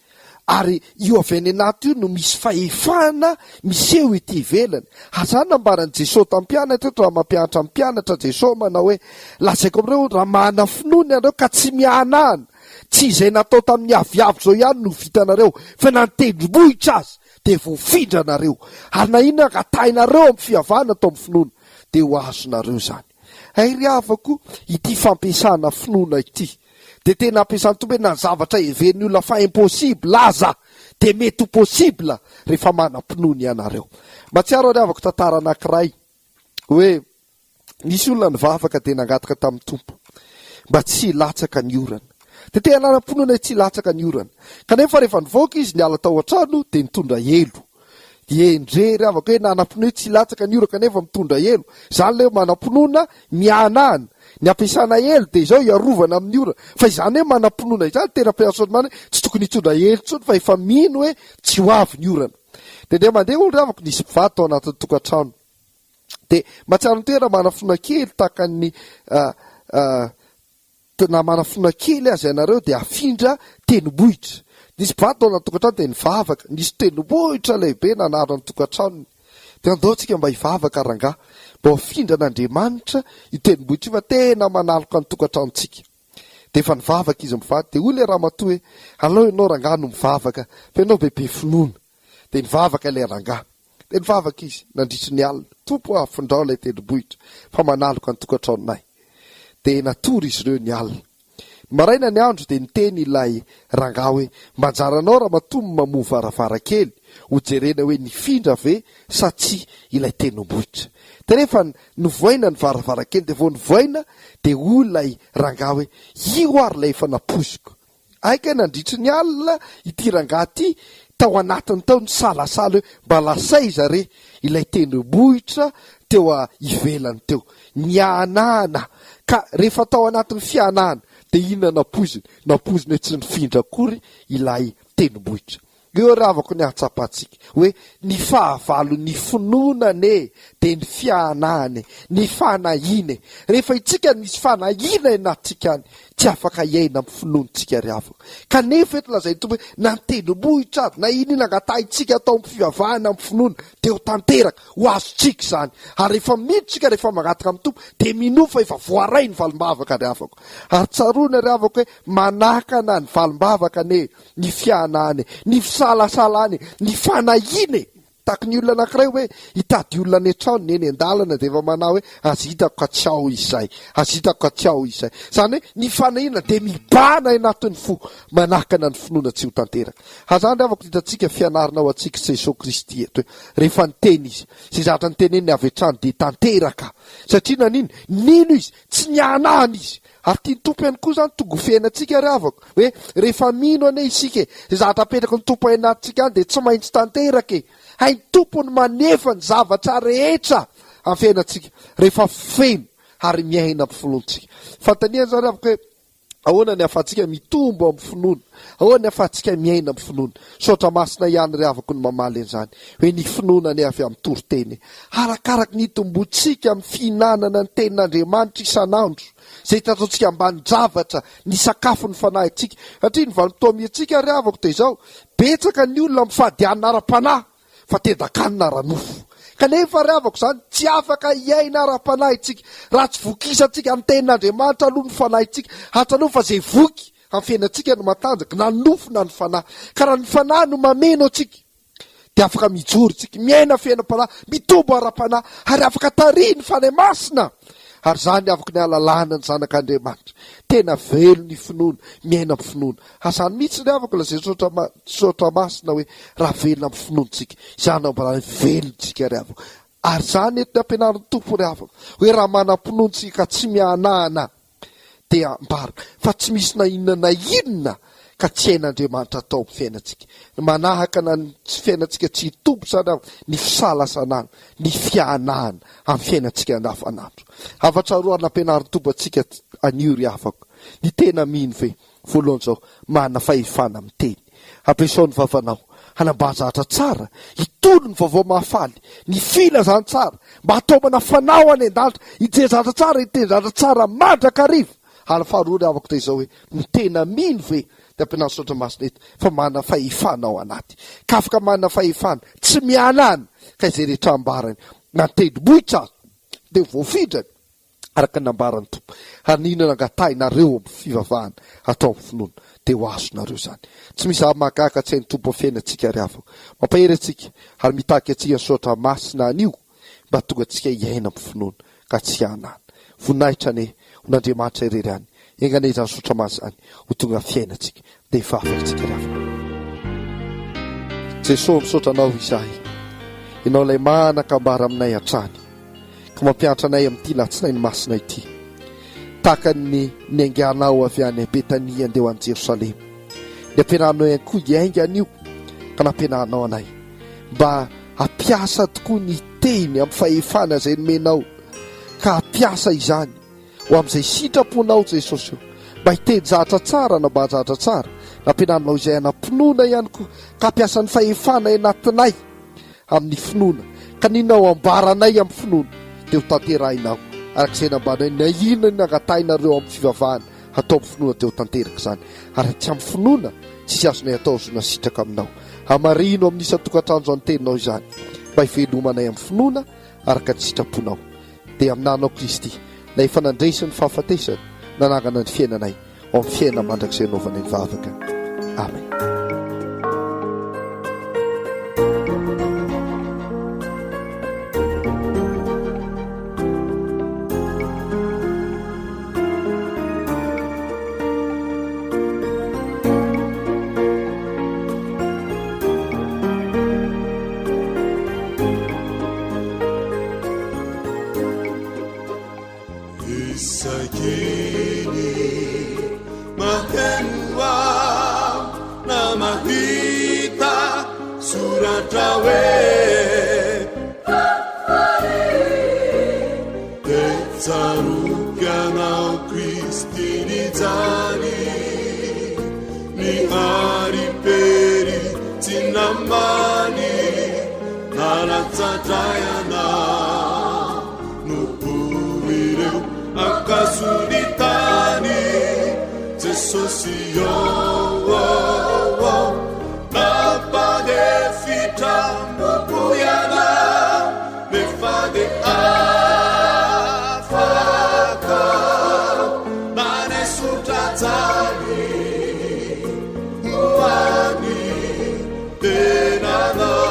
Ary io avy any anaty io no misy fahefana miseho ety ivelany. Ary izany nambaran'i Jesoa tamin'ny mpianatra eto raha mampianatra ny mpianatra Jesoa manao hoe lazaiko aminareo raha manana finoana ianareo ka tsy miahanahana, tsy izay natao tamin'ny aviavy izao ihany no vitanareo fa na ny tendrombohitra aza dia voafindra nareo. Ary na inona angatahinareo amin'ny fihavana atao amin'ny finoana dia ho azonareo izany. Hay ry havako, ity fampiasana finoana ity dia tena ampiasan'ny Tompo hoe na ny zavatra heverin'ny olona fa impossible aza dia mety ho possible rehefa manam-pinoana ianareo. Mahatsiaro aho ry havako tantara anankiray hoe nisy olona nivavaka dia nangataka tamin'ny Tompo mba tsy hilatsaka ny orana. Dia te hananam-pinoana hoe tsy hilatsaka ny orana. Kanefa rehefa nivoaka izy niala tao an-trano dia nitondra elo. Dia endrey ry havako hoe nanam-pinoana hoe tsy hilatsaka ny ora kanefa mitondra elo. Izany ilay hoe manam-pinoana miahanahana. Ny ampiasana elo dia izao hiarovana amin'ny ora. Fa izany hoe manam-pinoana izany tena personnellement hoe tsy tokony hitondra elo intsony fa efa mino hoe tsy ho avy ny orana. Dia indray mandeha hono ry havako nisy mpivady tao anatin'ny tokantrano. Dia mahatsiaro ny toerana manam-pinoana kely tahaka ny Na manafona kely aza ianareo dia afindra tendrombohitra. Nisy mpivady tao anaty tokantrano dia nivavaka. Nisy tendrombohitra lehibe nanarona ny tokantranony. Dia andao tsika mba hivavaka rangahy mba ho afindran'Andriamanitra io tendrombohitra io fa tena manaloka ny tokantranontsika. Dia efa nivavaka izy mivady. Dia hoy ilay ramatoa hoe, alao ianao rangahy no mivavaka fa ianao bebe finoana. Dia nivavaka ilay rangahy. Dia nivavaka izy nandritry ny alina, Tompo ô, afindrao ilay tendrombohitra, fa manaloka ny tokantranonay. Dia natory izy ireo ny alina. Ny maraina ny andro dia niteny ilay rangahy hoe, Mba anjaranao ramatoa ny mamoha varavarankely, hojerena hoe nifindra ve sa tsia ilay tendrombohitra. Dia rehefa novohaina ny varavarankely, dia vao novohaina dia hoy ilay rangahy hoe, Io ary ilay efa nampoiziko. Hay kay nandritry ny alina ity rangahy ity tao anatiny tao nisalasala hoe mba lasa aiza re ilay tendrombohitra teo ivelany teo. Niahanahana ka rehefa tao anatin'ny fiahanahana dia inona nampoiziny? Nampoiziny hoe tsy nifindra akory ilay tendrombohitra. Eo ry havako ny ahatsapantsika hoe ny fahavalon'ny finoana anie dia ny fiahanahana e, ny fanahiana e. Rehefa itsika misy fanahiana anatintsika any, tsy afaka hiaina amin'ny finoantsika ry havako. Kanefa eto lazain'ny Tompo hoe na ny tendrombohitra aza, na inona angatahintsika atao amin'ny fivavahana amin'ny finoana dia ho tanteraka, ho azontsika izany. Ary rehefa mino tsika, rehefa mangataka amin'ny Tompo dia minoa fa efa voaray ny valim-bavaka ry havako. Ary tsaroana ry havako hoe manakana ny valim-bavaka anie ny fiahanana e, ny fisalasalana e, ny fanahiana e! Tahaka ny olona anankiray hoe hitady olona any an-tranony eny an-dalana dia efa manahy hoe aza hitako ka tsy ao izay, aza hitako ka tsy ao izay. Izany hoe ny fanahiana dia mibahana anatin'ny fo, manakana ny finoana tsy ho tanteraka. Hazany ry havako ny hitantsika fianarana ho antsika Jesoa Kristy eto hoe rehefa niteny Izy, izay zavatra niteneniny avy hatrany dia tanteraka. Satria nanino? Nino Izy, tsy niahanahana Izy. Ary tian'ny Tompo ihany koa izany tonga ho fiainantsika ry havako, hoe rehefa mino anie isika e, izay zavatra apetraky ny Tompo ao anatintsika any dia tsy maintsy tanteraka e. Hain'ny Tompo ny manefa ny zavatra rehetra amin'ny fiainantsika rehefa feno ary miaina amin'ny finoantsika. Fanontaniana izany ry havako hoe ahoana ny ahafahantsika mitombo amin'ny finoana? Ahoana ny ahafahantsika miaina amin'ny finoana? Saotra masina ihany ry havako ny mamaly an'izany hoe ny finoana anie avy amin'ny toriteny e. Arakaraky ny hitomboantsika amin'ny fihinanana ny tenin'Andriamanitra isan'andro, izay tataontsika ambanin-javatra ny sakafon'ny fanahintsika. Satria ny vanim-potoam-iantsika ry havako dia izao, betsaka ny olona mifady hanina ara-panahy fa tendan-kanina ara-nofo. Kanefa ry havako izany, tsy afaka hiaina ara-panahy isika raha tsy vokisantsika ny tenin'Andriamanitra aloha ny fanahintsika. Hatsarovy fa izay voky amin'ny fiainantsika no matanjaka, na ny nofo na ny fanahy. Ka raha ny fanahy no mameno antsika, dia afaka mijoro isika, miaina fiainam-panahy, mitombo ara-panahy, ary afaka tarihin'ny Fanahy Masina. Ary izany afaka ny hahalalana ny Zanak'Andriamanitra. Tena velona ny finoana, miaina amin'ny finoana. Ary izany mihitsy ny havako lazain'ny soratra soratra masina hoe raha velona amin'ny finoana isika, izany no ambarany velona isika ry havako. Ary izany eto ny ampianarin'ny Tompo ry havako, hoe raha manam-pinoana isika ka tsy miahanahana, dia ambara fa tsy misy na inona na inona ka tsy hain'Andriamanitra atao amin'ny fiainantsika. Ny manahaka na ny tsy fiainantsika tsy hitombo izany aho, ny fisalasalana, ny fiahanahana amin'ny fiainantsika andavanandro. Hafatra roa nampianarin'ny Tompo antsika anio ry havako. Ny tena mino ve? Voalohany izao, manana fahefana miteny. Ampiasao ny vavanao hanambara zavatra tsara, hitory ny vaovao mahafaly, ny filazantsara, mba hataomana fanahy ho any an-danitra, hijery zavatra tsara, hiteny zavatra tsara mandrakariva. Ary ny faharoa ry havako dia izao hoe, ny tena mino ve dia ampianarin'ny Soratra Masina eto fa manana fahefana ao anaty, ka afaka manana fahefana, tsy miala any, ka izay rehetra ambarany na ny tendrombohitra aza dia voafindrany. araka ny nambaran'ny Tompo, ary ny inona angatahinareo amin'ny fivavahana atao amin'ny finoana, dia ho azonareo izany. Tsy misy zava-mahagaga tsy hain'ny Tompo amin'ny fiainantsika ry havako. Mampahery antsika ary mitaky antsika ny Soratra Masina anio mba hahatonga antsika hiaina amin'ny finoana ka tsy hiahanahana. Voninahitra anie ho an'Andriamanitra irery ihany. Enga anie izany Soratra Masina izany ho tonga fiainantsika. Dia hivavaka isika ry havana. Jesoa misaotra Anao izahay. Ianao ilay manan-kambara aminay hatrany. ka mampiantra anay amin'ity Latsinainy Masina ity. Tahaka ny niainganao avy any Betania handeha ho any Jerosalema. Ny ampianarinao ihany koa hiainga anio ka nampianarinao anay mba hampiasa tokoa ny teny amin'ny fahefana izay nomenao ka hampiasa izany ho amin'izay sitraponao Jesosy o. Mba hiteny zavatra tsara na mba zavatra tsara. Nampianarinao izay hanam-pinoana ihany koa ka hampiasa ny fahefana anatinay amin'ny finoana, ka n'inona ho ambaranay amin'ny finoana dia ho tanterahinao, araka izay nambaranay, na inona inona angatahinareo amin'ny fivavahana hatao amin'ny finoana dia ho tanteraka izany, ary tsy amin'ny finoana tsisy azonay atao azona sitraka aminao. Hamarino amin'ny isan-tokantrano izany teninao izany, mba hivelomanay amin'ny finoana araka ny sitraponao. Dia aminanao Kristy, ilay efa nandresy ny fahafatesana, nanangana ny fiainanay. Ho amin'ny fiainana mandrakizay anaovanay ny vavaka. Amen. Isakiny maheno aho na mahita soratra hoe Dia tsaroako ianao Kristy nijaly Nihari-pery tsy namaly Nalatsa-dra ianao Noho ireo ankazon'ny tany Jesosy oh oh oh Nampanefitra mompo ianao Nefa dia afaka Nanesotra jaly ho an'ny tenanao.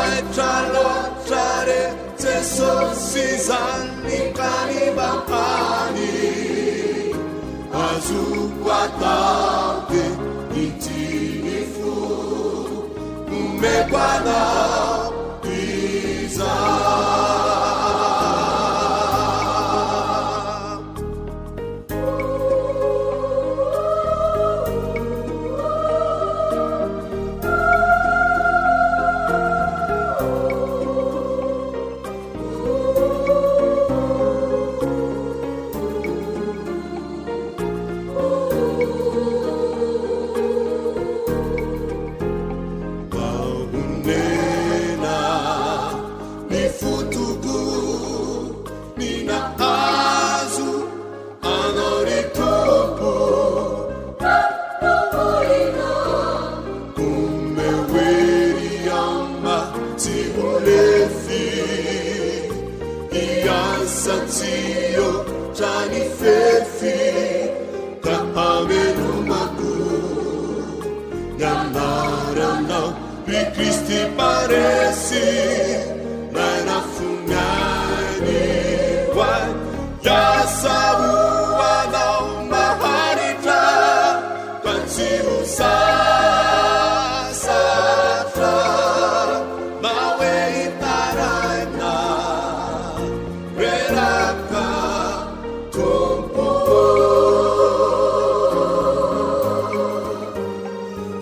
Mafaitra loatra re Jesosy izany ka ny mba hany azoko atao dia ity ny fo omeko anao izany. Mahonena ny fotoko ny nahazo anao ry Tompo. Omeo hery ama tsy ho lefy, hiasa tsy hihoatra ny fefy, ka hamelomako ny anaranao. Ry Kristy mparesy, Ray nafony ainy ho ahy, hiasa ho anao maharitra, ka tsy ho sasatra, na hoe hitaraina, reraka, Tompo ô.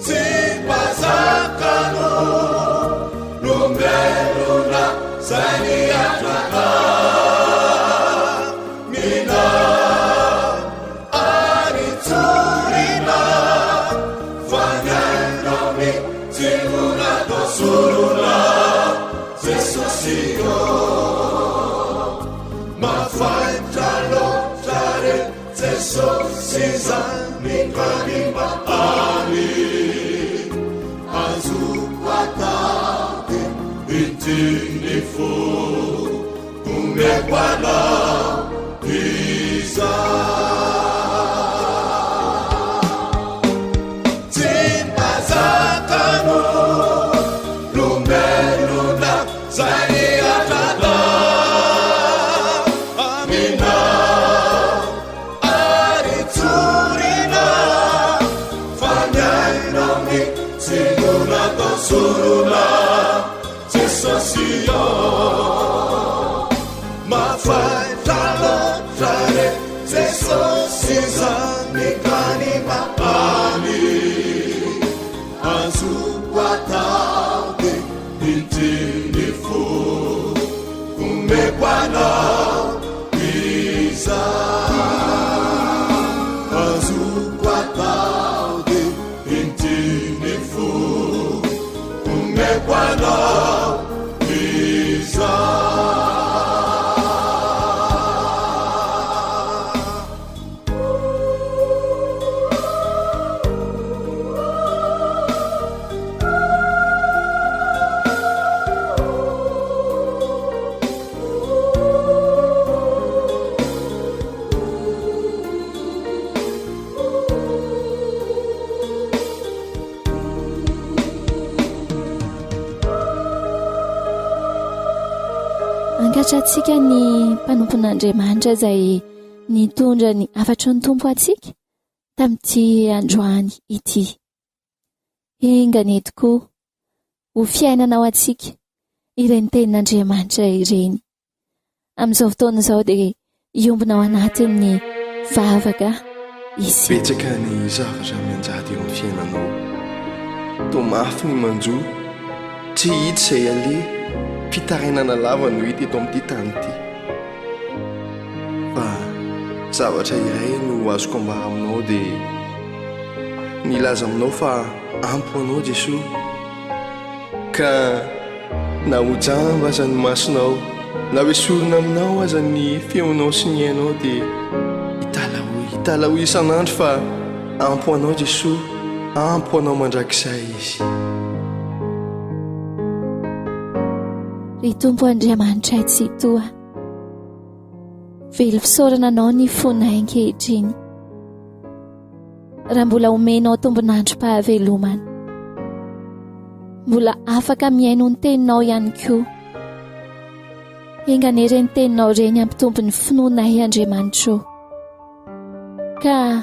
Tsy mpanjaka no nomelona zay nihatra tamina ary tsorina fa ny ainao mihitsy no natao sorona Jesosy ô Mafaitra loatra re Jesosy izany ka ny mba hany azoko atao dia ity ny fo omeko anao izany. Tsy mpanjaka no nomelona zay nihatra taminao ary tsorina fa ny ainao mihitsy no natao sorona Jesosy ô mafaitra loatra re Jesosy izany ka ny mba hany azoko atao dia Ity ny fo omeko anao izany azoko atao dia ity ny fo omeko anao izany. Ankatrantsika ny mpanompon'Andriamanitra izay nitondra ny hafatry ny Tompo antsika tamin'ity androany ity. Enga anie tokoa ho fiainana ho antsika ireny tenin'Andriamanitra ireny. Amin'izao fotoana izao dia hiombona ao anatin'ny vavaka isika. Betsaka ny zavatra mianjady eo amin'ny fiainanao. Toa mafy ny manjo, tsy hita izay aleha, fitarainana lava no hita eto amin'ity tany ity. Fa zavatra iray no azoko ambara aminao dia ny hilaza aminao fa ampy ho anao Jesoa. Ka na ho jamba aza ny masonao, na ho esorina aminao aza ny feonao sy ny ainao dia hitalahoy, hitalahoy isan'andro fa ampy ho anao Jesoa, ampy ho anao mandrakizay Izy. Ry Tompo Andriamanitray Tsitoha, velom-pisaorana Anao ny fonay ankehitriny. Raha mbola omenao tombon'androm-pahavelomana. Mbola afaka mihaino ny teninao ihany koa. Enga anie ireny teninao ireny hampitombo ny finoanay Andriamanitro. Ka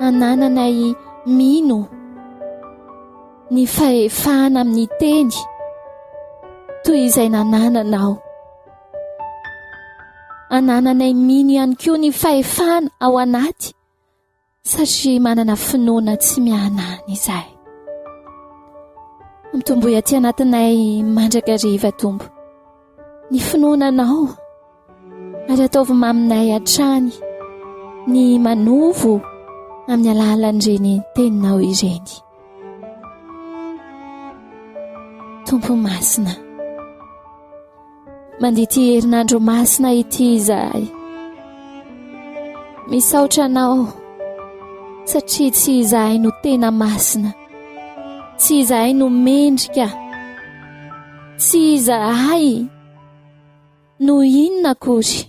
anananay mino ny fahefana amin'ny teny toy izay nanananao. Anananay mino ihany koa ny fahefana ao anaty satria manana finoana tsy mihanahana izahay. Mitomboy aty anatinay mandrakariva Tompo ny finoana Anao ary ataovy maminay hatrany ny manovo amin'ny alalan'ireny teninao ireny. Tompo masina. Mandia ity herinandro masina ity izahay. Misaotra anao satria tsy izahay no tena masina. Tsy izahay no mendrika. Tsy izahay no inona akory.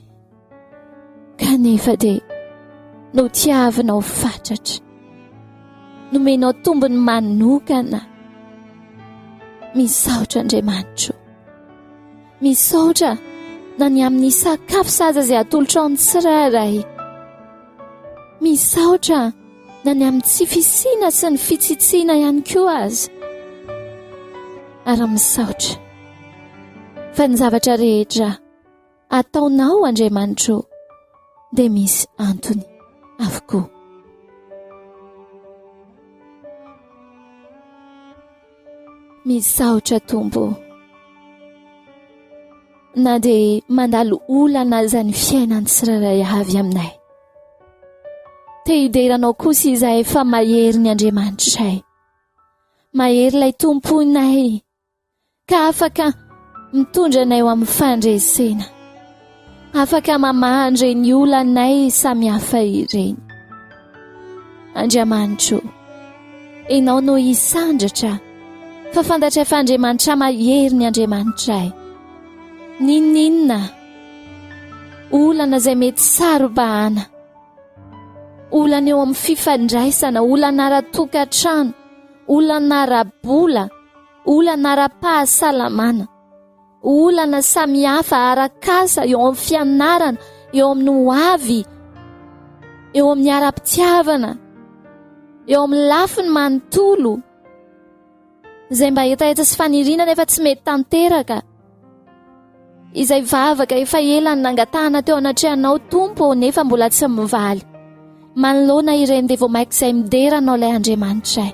Kanefa dia notiavinao fatratra. Nomenao tombony manokana. Misaotra Andriamanitro. Misaotra na ny amin'ny sakafo sahaza izay atolotrao ny tsirairay. Misaotra na ny amin'ny tsy fisiana sy ny fitsitsiana ihany koa aza. Ary misaotra fa ny zavatra rehetra ataonao Andriamanitro dia misy antony avokoa. Misaotra Tompo. Na dia mandalo olana aza ny fiainan'ny tsirairay avy aminay. Te hidera anao kosa izahay fa mahery ny Andriamanitray. Mahery ilay Tomponay. Ka afaka mitondra anay ho amin'ny fandresena. Afaka mamaha an'ireny olanay samihafa ireny. Andriamanitro, Ianao no hisandratra, fa fantatray fa Andriamanitra mahery ny Andriamanitray. N'inon'inona olana izay mety saro-bahana, olana eo amin'ny fifandraisana, olana ara-tokantrano, olana ara-bola, Olana ara-pahasalamana, olana samihafa arak'asa eo amin'ny fianarana, eo amin'ny hoavy, eo amin'ny ara-pitiavana, eo amin'ny lafiny manontolo, izay mba hetaheta sy faniriana nefa tsy mety tanteraka. Izay vavaka efa ela ny nangatahana teo anatrehanao Tompo ô nefa mbola tsy mivaly. Manoloana ireny dia vao maika izay midera anao ilay Andriamanitray.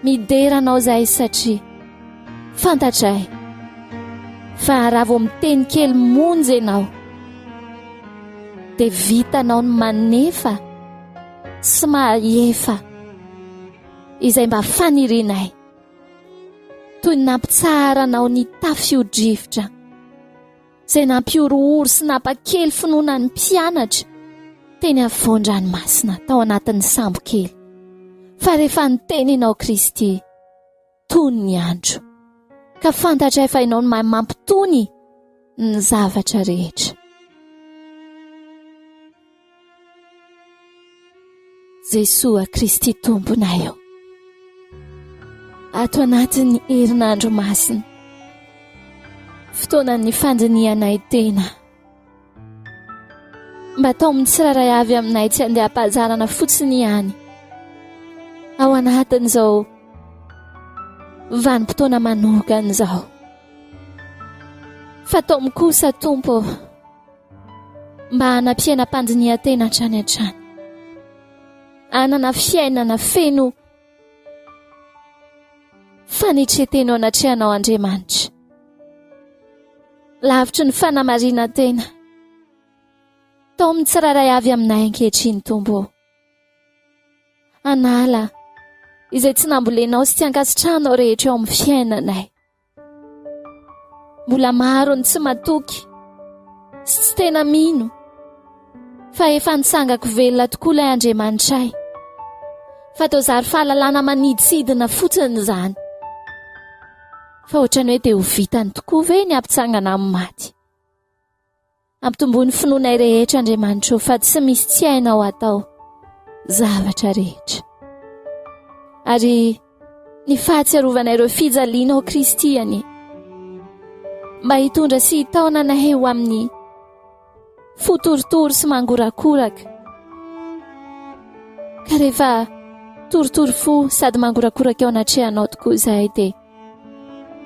Midera anao izahay satria fantatray fa raha vao miteny kely monja ianao dia vitanao ny manefa sy mahefa izay mba fanirianay. toy ny nampitsaharanao ny tafio-drivotra, izay nampihorohoro sy nampakely finoana ny mpianatra teny afovoan-dranomasina tao anatin'ny sambo kely. Fa rehefa niteny ianao Kristy, tony ny andro, ka fantatray fa ianao no mahay mampitony ny zavatra rehetra. Jesoa Kristy Tomponay ô. Ato anatin'ny herinandro masina, fotoanan'ny fandinihanay tena. Mba taomin'ny tsirairay avy aminay tsy handeha am-pahazarana fotsiny ihany. Ao anatin'izao vanim-potoana manokana izao. Fa taomy kosa Tompo ô. Mba hanam-piainam-pandinihan-tena hatrany hatrany. Hanana fiainana feno fanetren-tena eo anatrehanao Andriamanitra. Lavitry ny fanamarinan-tena. Taomin'ny tsirairay avy aminay ankehitriny Tompo ô. Hanala izay tsy nambolenao sy tsy ankasitrahanao rehetra eo amin'ny fiainanay. Mbola maro ny tsy matoky sy tsy tena mino fa efa nitsangako velona tokoa ilay Andriamanitray. Fa toa zary fahalalana maniditsidina fotsiny izany. Fa ohatran'ny hoe dia ho vitany tokoa ve ny hampitsangana amin'ny maty? Ampitomboy ny finoanay rehetra Andriamanitra o fa tsy misy tsy hainao atao zavatra rehetra. Ary. Ny fahatsiarovana ireo fijalianao Kristy anie mba hitondra sy hitaona anay ho amin'ny fo torotoro sy mangorakoraka. Ka rehefa torotoro fo sady mangorakoraka eo anatrehanao tokoa izahay dia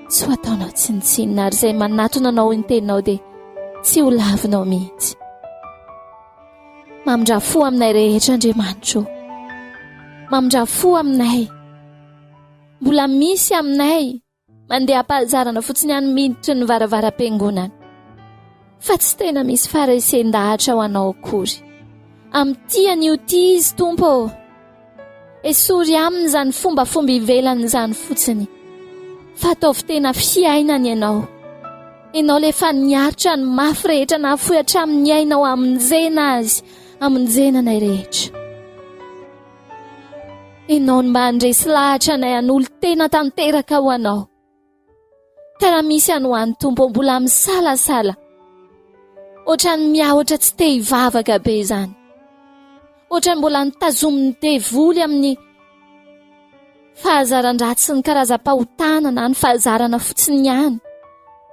tsy ho ataonao tsinontsinona ary izay manatona anao ny teninao dia tsy ho lavinao mihitsy. Mamindrà fo aminay rehetra Andriamanitro. Mamindrà fo aminay. Mbola misy aminay mandeha am-pahazarana fotsiny ihany miditry ny varavaram-piangonana. Fa tsy tena misy faharesen-dahatra ho anao akory. Amin'ity anio ity izy Tompo ô. Esory aminy izany fombafomba ivelany izany fotsiny, fa ataovy tena fiainany ianao. Ianao ilay efa niaritra ny mafy rehetra nahafoy hatramin'ny ainao hamonjena azy, hamonjena anay rehetra. Ianao no mba handresy lahatra anay hanolo-tena tanteraka ho anao. Ka raha misy any ho any Tompo mbola misalasala, ohatran'ny miahotra tsy te hivavaka be izany. Ohatran'ny mbola notazomin'ny devoly amin'ny fahazaran-dratsy sy ny karazam-pahotana na ny fahazarana fotsiny ihany,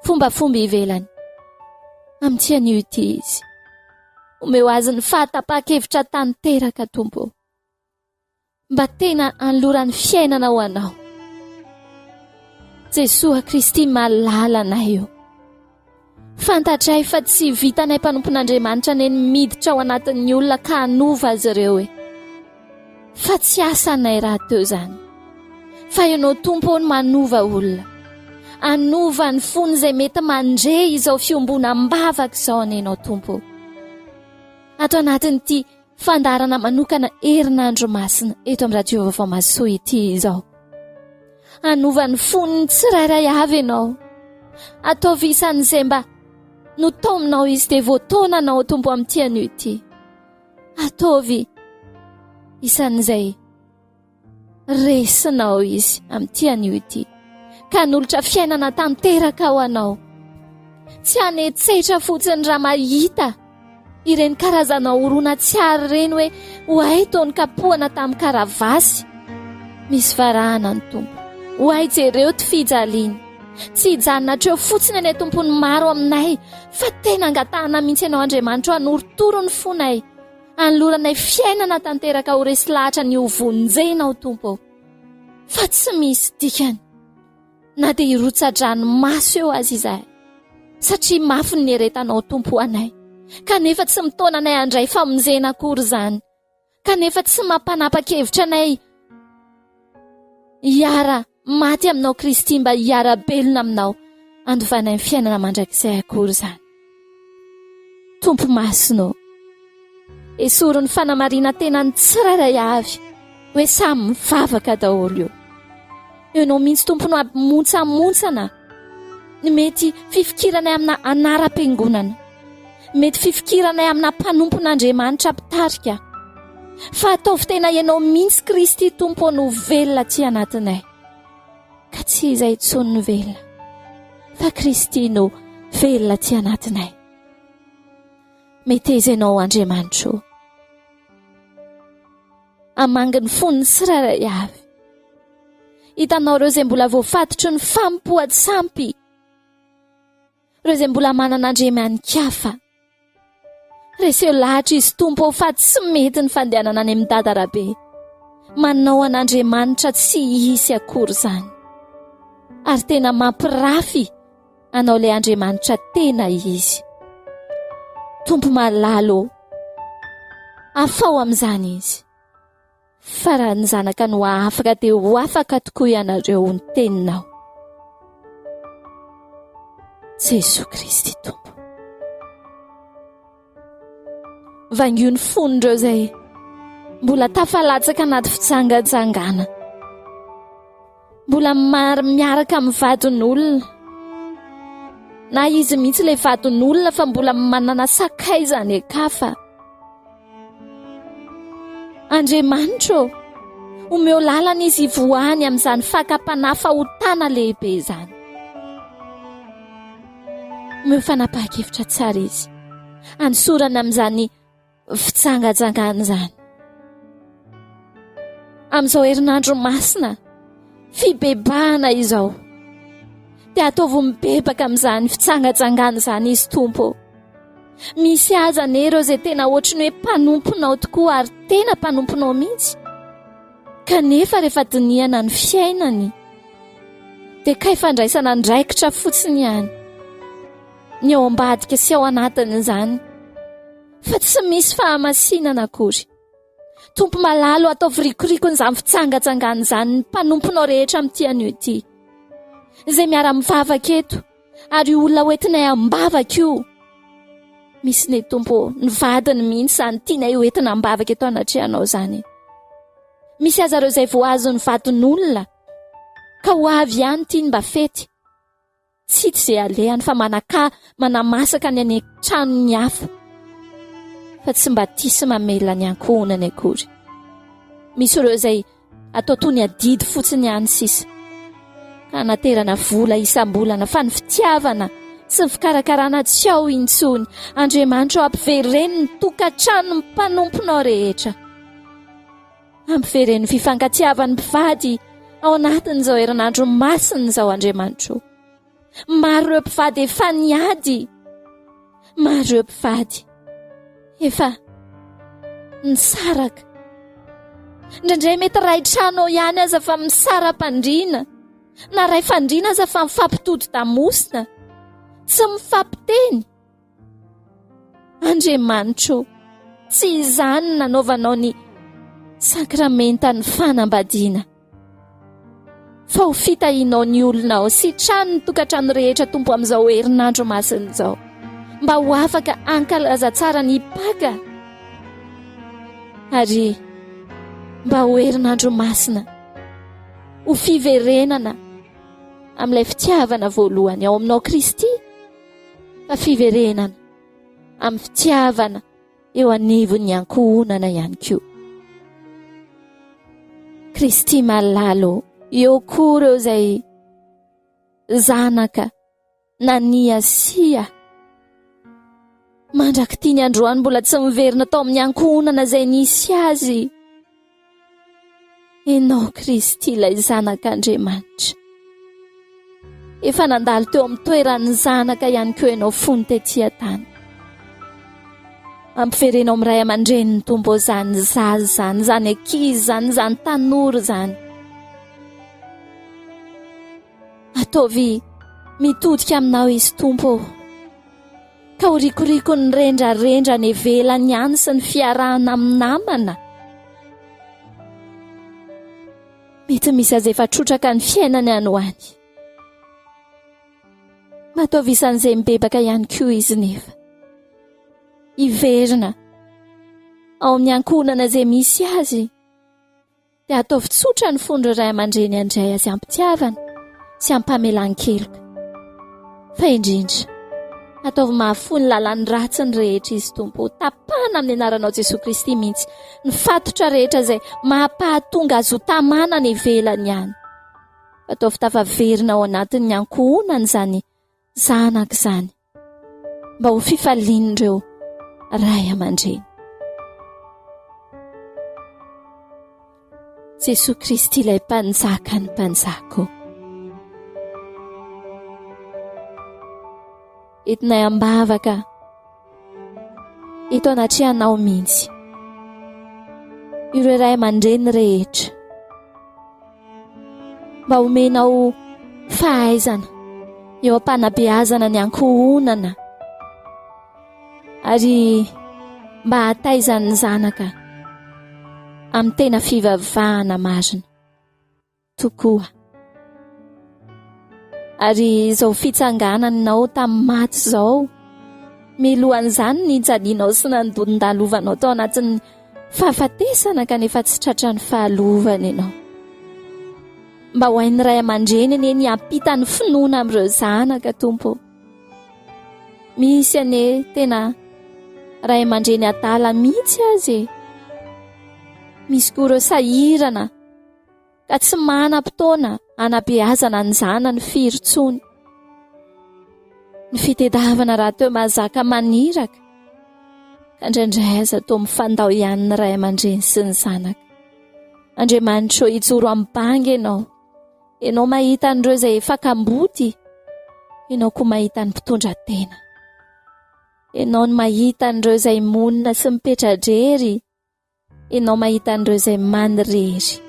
fombafomba ivelany. Amin'ity anio ity izy. Omeo azy ny fahatapahan-kevitra tanteraka, Tompo. Mba tena anolorany fiainana ho anao. Jesoa Kristy malala anay io. Fantatray fa tsy vitanay mpanompon'Andriamanitra anie ny miditra ao anatin'ny olona ka hanova azy ireo e. Fa tsy asanay rahateo izany. Fa ianao Tompo ô no manova olona. Hanova ny fon'izay mety mandre izao fiombonam-bavaka izao anie ianao Tompo ô. Ato anatin'ity Fandaharana manokana herinandro masina eto amin'ny Radio Vaovao Mahasoa ity izao. Hanova ny fon'ny tsirairay avy ianao. Ataovy isan'izay mba notaominao izy dia voataonanao Tompo amin'ity anio ity. Ataovy isan'izay Resinao izy amin'ity anio ity, ka hanolotra fiainana tanteraka ho anao. Tsy hanetsetra fotsiny raha mahita ireny karazana horonan-tsiary ireny hoe ho hay toa nokapohana tamin'ny karavasy. Misy varahana ny Tompo. Ho hay jereo ty fijaliana. Tsy hijanona hatreo fotsiny anie Tompon'ny maro aminay, fa tena angatahana mihitsy Ianao Andriamanitro hanorotoro ny fonay. Anoloranay fiainana tanteraka ho resy lahatra ny ho vonjenao Tompo ô. Fa tsy misy dikany na dia hirotsa-dranomaso eo aza izahay satria mafy ny nieretanao Tompo ho anay kanefa tsy mitaona anay handray famonjena akory izany kanefa tsy mampanapa-kevitra anay hiara Maty aminao Kristy mba hiara-belona aminao handovanay ny fiainana mandrakizay akory izany. Tompo masina ô, esory ny fanamarinan-tenan'ny tsirairay avy hoe samy mivavaka daholo io. Ianao mihitsy Tompo no hamontsamontsana ny mety fifikiranay amina anaram-piangonana, mety fifikiranay amina mpanompon'Andriamanitra mpitarika. Fa ataovy tena Ianao mihitsy Kristy Tompo no velona aty anatinay. Ka tsy izay intsony no velona, fa Kristy no velona aty anatinay. Meteza Ianao Andriamanitro. Hamangy ny fon'ny tsirairay avy. Hitanao ireo izay mbola voafatotry ny fanompoan-tsampy. Ireo izay mbola manana andriamani-kafa. Reseo lahatra izy Tompo ô fa tsy mety ny fandehanana any amin'i Dada Rabe. Manao an'Andriamanitra tsy hisy akory izany. Ary tena mampirafy anao ilay Andriamanitra tena izy. Tompo malala ô, afaho amin'izany izy. Fa raha ny zanaka no hahafaka dia ho afaka tokoa ianareo ho ny teninao. Jesoa Kristy Tompo. Vangio ny fon'ireo izay mbola tafalatsaka anaty fijangajangana. Mbola maro miaraka amin'ny vadin'olona. Na izy mihitsy ilay vadin'olona fa mbola manana sakaiza any an-kafa. Andriamanitra ô, omeo lalana izy hivoahany amin'izany fakam-panahy fahotana lehibe izany. Omeo fanapahan-kevitra tsara izy, anosorana amin'izany fijangajangana izany. Amin'izao herinandro masina, Fibebahana izao. Dia ataovy mibebaka amin'izany fitsangatsangana izany izy Tompo ô. Misy aza anie ireo izay tena ohatry ny hoe mpanomponao tokoa ary tena mpanomponao mihitsy. Kanefa rehefa dinihana ny fiainany dia kay fandraisana andraikitra fotsiny ihany ny ao ambadika sy ao anatin'izany fa tsy misy fahamasinana akory. Tompo malala o, ataovy rikoriko an'izany fitsangatsangana izany ny mpanomponao rehetra amin'ity anio ity. Izay miara-mivavaka eto, ary io olona hoentinay am-bavaka io. Misy ny Tompo o, ny vadiny mihitsy izany tianay hoentina am-bavaka eto anatrehanao izany. Misy aza ireo izay voahazon'ny vadin'olona, ka ho avy ihany ity ny mba fety. Tsy hita izay alehany fa manakà manamasaka ny any an-tranon'ny hafa fa tsy mba tia sy mamelona ny ankohonany akory. Misy ireo izay atao toy ny adidy fotsiny ihany sisa ka anaterana vola isam-bolana fa ny fitiavana sy ny fikarakarana tsy ao intsony. Andriamanitra o, ampivereno ny tokantranon'ny mpanomponao rehetra. Ampivereno ny fifankatiavan'ny mpivady ao anatin'izao herinandro masina izao Andriamanitro. Maro ireo mpivady efa niady. Maro ireo mpivady efa nisaraka. Indraindray mety ray trano ao ihany aza fa misara-pandriana na ray fandriana aza fa mifampitodi-damosina. Tsy mifampiteny. Andriamanitro, tsy izany no nanaovanao ny sakramentan'ny fanambadiana, fa ho fitahianao ny olonao sy tranon'ny tokantrano rehetra, Tompo, amin'izao herinandro masina izao, mba ho afaka hankalaza tsara ny Paka, ary mba ho herinandro masina, ho fiverenana amin'ilay fitiavana voalohany ao aminao Kristy. fa fiverenana amin'ny fitiavana eo anivon'ny ankohonana ihany koa. Kristy malala ô, eo koa ireo izay zanaka naniasia mandrak'ity ny androany mbola tsy miverina tao amin'ny ankohonana izay nisy azy. Ianao Kristy ilay Zanak'Andriamanitra. Efa nandalo teo amin'ny toeran'ny zanaka ihany koa ianao fony tety an-tany. Ampivereno amin'ny ray aman-drenin'ny Tompo izany zaza izany, izany ankizy izany, izany tanora izany. Ataovy mitodika aminao izy Tompo ô. Ka ho rikoriko ny rendrarendra any ivelany any sy ny fiarahana amin'ny namana. Mety misy aza efa trotraka ny fiainany any ho any. Mataovy isan'izay mibebaka ihany koa izy nefa. Hiverina ao amin'ny ankohonana izay misy azy. Dia ataovy tsotra ny fon'ireo ray aman-dreny handray azy am-pitiavana sy am-pamelan-keloka. Fa indrindra, ataovy mahafoy ny lalan'ny ratsiny rehetra izy Tompo. Tapahana amin'ny anaranao Jesoa Kristy mihitsy ny fatotra rehetra izay mahapahatonga azy ho tamana any ivelany any. Ataovy tafaverina ao anatin'ny ankohonany izany zanaka izany mba ho fifalian'ireo ray aman-dreny. Jesoa Kristy ilay mpanjaka ny mpanjaka ô. Entinay am-bavaka eto anatrehanao mihitsy ireo ray aman-dreny rehetra Mba omenao fahaizana eo am-panabeazana ny ankohonana ary mba hataizan'ny zanaka amin'ny tena fivavahana marina tokoa. Ary izao fitsangananao tamin'ny maty izao, milohan'izany ny nijalianao sy nandondalovanao tao anatin'ny fahafatesana kanefa tsy tratran'ny fahalovana ianao. Mba ho hain'ny ray aman-dreny anie ny hampita ny finoana amin'ireo zanaka, Tompo. Misy anie tena ray aman-dreny adala mihitsy aza e. Misy koa ireo sahirana ka tsy manam-potoana hanabeazana ny zanany firy intsony. Ny fitedavana rahateo mahazaka maniraka, ka indraindray aza toa mifandao ihany ny ray aman-dreny sy ny zanaka. Andriamanitro, hijoro amin'ny banga ianao. Ianao mahita an'ireo izay efa kamboty, Ianao koa mahita ny mpitondra tena. Ianao no mahita an'ireo izay monina sy mipetra-drery, Ianao mahita an'ireo izay manirery.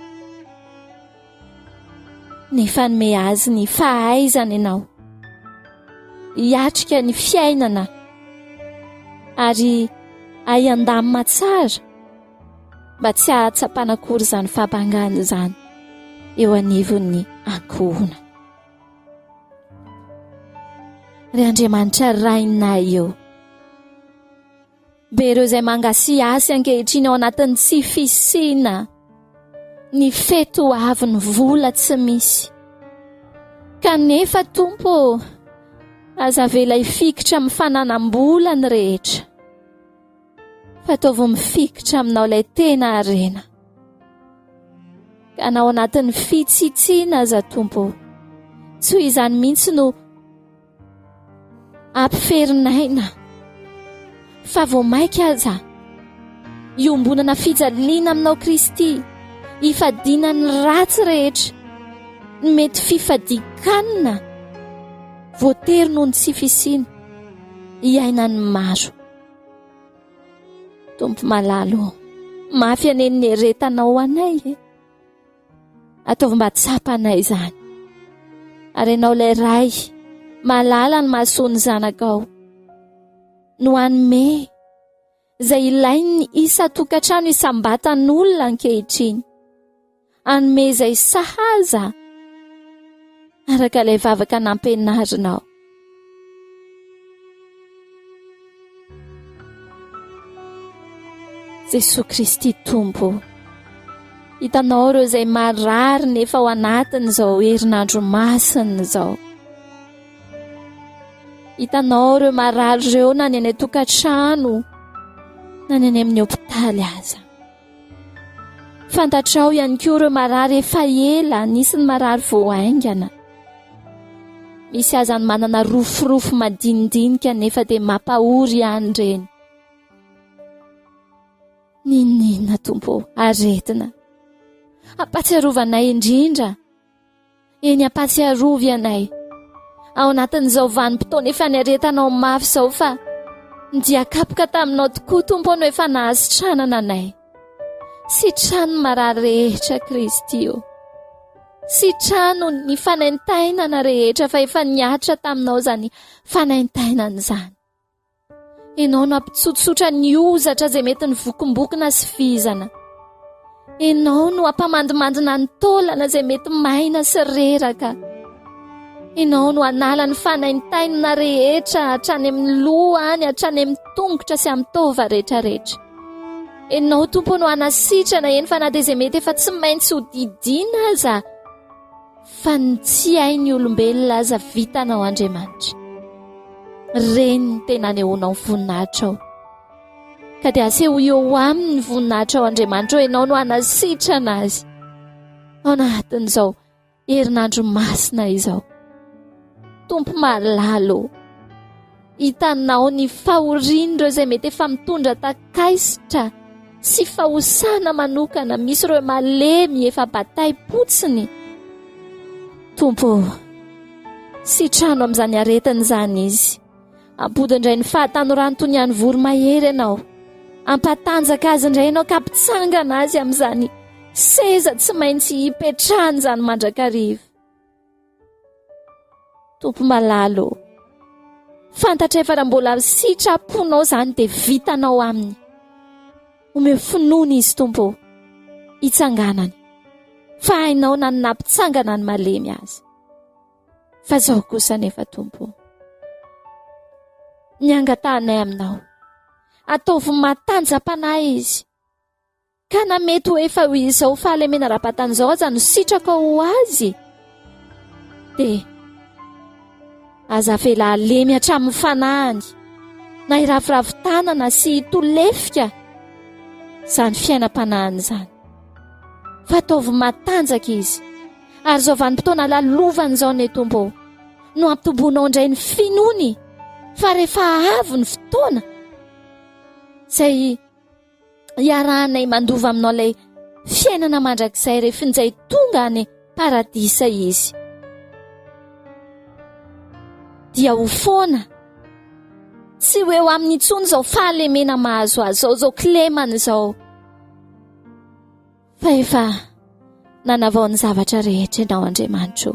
Nefa hanome azy ny fahaizana Ianao hiatrika ny fiainana ary hay handamina tsara mba tsy hahatsapana akory izany fahabangana izany eo anivon'ny ankohonana. Ry Andriamanitra Rainay eo, be ireo izay mangasihasy ankehitriny ao anatin'ny tsy fisiana, ny fety ho avy, ny vola tsy misy. Kanefa Tompo ô, aza avela hifikitra amin'ny fananam-bola ny rehetra. Fa ataovy mifikitra aminao ilay tena harena. Ka na ao anatin'ny fitsitsiana aza Tompo ô, tsy ho izany mihitsy no ampiferin'aina, fa vao mainka aza iombonana fijaliana aminao Kristy, ifadiana ny ratsy rehetra, ny mety fifadian-kanina voatery noho ny tsy fisiana iainan'ny maro. Tompo malala ô, mafy anie ny nieretanao ho anay e. Ataovy mba tsapanay izany. Ary ianao ilay Ray malala ny mahasoa ny zanakao no hanome izay ilain'ny isan-tokantrano isam-batan'olona ankehitriny. Hanome izay sahaza araka ilay vavaka nampianarinao. Jesoa Kristy Tompo, hitanao ireo izay marary nefa ao anatin'izao herinandro masina izao. Hitanao ireo marary ireo na ny any an-tokantrano na ny any amin'ny hopitaly aza. Fantatrao ihany koa ireo marary efa ela, nisy ny marary vao haingana. Misy aza ny manana rofirofy madinidinika nefa dia mampahory ihany ireny. Niniana Tompo aretina. Ampatsiarovanay indrindra Eny ampatsiarovy anay ao anatin'izao vanim-potoana efa niaretanao mafy izao fa ny dia kapoka taminao tokoa Tompo no efa nahasitranana anay. Sitrano ny marary rehetra Kristy ô. Sitrano ny fanaintainana rehetra fa efa nihatra taminao izany fanaintainana izany. Ianao no hampitsotsotra ny hozatra izay mety nivokombokona sy vizana. Ianao no hampamandimandina ny taolana izay mety maina sy reraka. Ianao no hanala ny fanaintainana rehetra hatrany amin'ny loha any, hatrany amin'ny tongotra sy amin'ny taova rehetrarehetra. Ianao Tompo no hanasitrana eny fa na dia izay mety efa tsy maintsy ho didiana aza. Fa ny tsy hain'ny olombelona aza vitanao Andriamanitra. Reny ny tena anehoanao ny voninahitrao. Ka dia asehoy eo aminy ny voninahitrao Andriamanitra ô, Ianao no hanasitrana azy ao anatin'izao herinandro masina izao. Tompo malala ô, hitanao ny fahorian'ireo izay mety efa mitondra takaisitra sy fahosana manokana, misy ireo malemy efa bataim-potsiny. Tompo ô, sitrano amin'izany aretina izany izy. Ampody indray ny fahatanorany toy ny an'ny voromahery ianao. Ampatanjaka azy indray ianao ka ampitsangana azy amin'izany seza tsy maintsy hipetrahany izany mandrakariva. Tompo malala ô, fantatray fa raha mbola sitraponao izany dia vitanao aminy. Omeo finoana izy Tompo ô, hitsanganany, fa hainao na ny nampitsangana ny malemy aza. Fa izao kosa anefa Tompo ô, ny angatahanay aminao, ataovy matanjam-panahy izy, Ka na mety ho efa ho izao fahalemena ara-batana izao aza no sitrakao ho azy, dia aza avela halemy hatramin'ny fanahiny, na hiraviravy tanana sy hitolefika izany fiainam-panahiny izany. Fa ataovy matanjaka izy, ary izao vanim-potoana lalovany izao anie Tompo ô, no hampitomboinao indray ny finoany, fa rehefa avy ny fotoana izay Iarahanay mandova aminao ilay fiainana mandrakizay rehefa injay tonga any paradisa izy. Dia ho foana. Tsy ho eo aminy intsony izao fahalemena mahazo azy izao, izao kilemana izao. Fa efa nanavao ny zavatra rehetra ianao Andriamanitro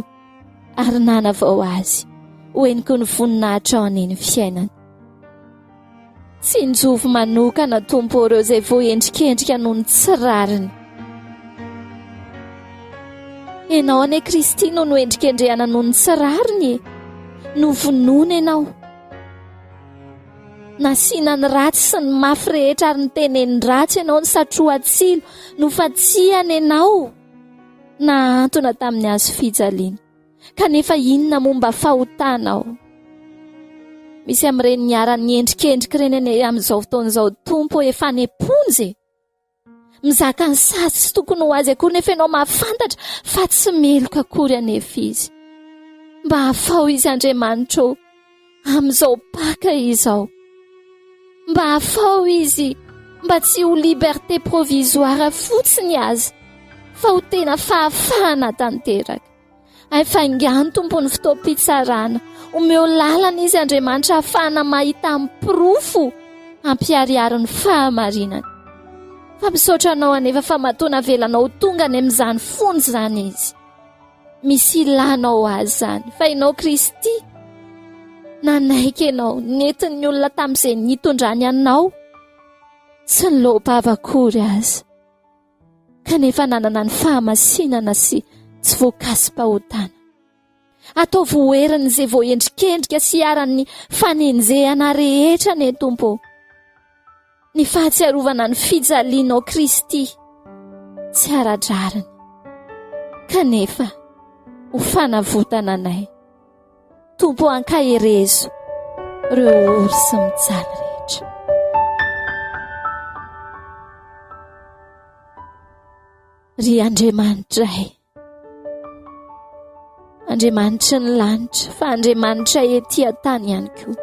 ary nanavao azy ho heniky ny voninahitrao anie ny fiainany. Tsinjovy manokana Tompo ireo izay voaendrikendrika noho ny tsy rariny. Ianao anie Kristy no noendrikendrehana noho ny tsy rariny e. Novonoina ianao. Nasiana ny ratsy sy ny mafy rehetra ary nitenen'ny ratsy ianao, nisatrohan-tsilo, nofantsihana ianao, nahantona tamin'ny hazo fijaliana. Kanefa inona moa mba fahotanao? Misy amin'ireny niharan'ny endrikendrika ireny anie amin'izao fotoana izao, Tompo efa any am-ponja e! Mizaka ny sazy tsy tokony ho azy akory nefa ianao mahafantatra fa tsy meloka akory anefa izy. Mba afaho izy Andriamanitra ô, amin'izao Paka izao. Mba afaho izy mba tsy ho liberté provisoire fotsiny aza fa ho tena fahafahana tanteraka. Hay faingano Tompo ny fotoam-pitsarana. Omeo lalana izy Andriamanitra hahafahana mahita amin'ny porofo hampiharihary ny fahamarinany. Fa misaotra anao anefa fa matoa navelanao ho tonga any amin'izany fonja izany izy. Misy ilanao azy izany fa ianao Kristy nanaiky ianao nentin'ny olona tamin'izay nitondrany anao tsy niloa-bava akory aza. kanefa nanana ny fahamasinana sy tsy voakasi-pahotana. Ataovy ho herin'izay voaendrikendrika sy iharan'ny fanenjehana rehetra anie Tompo ô. Ny fahatsiarovana ny fijalianao Kristy tsy ara-drariny, kanefa ho fanavotana anay. Tompo ankaherezo ireo ory sy mijaly rehetra. Ry Andriamanitra Ray, Andriamanitry ny lanitra fa Andriamanitra ety an-tany ihany koa.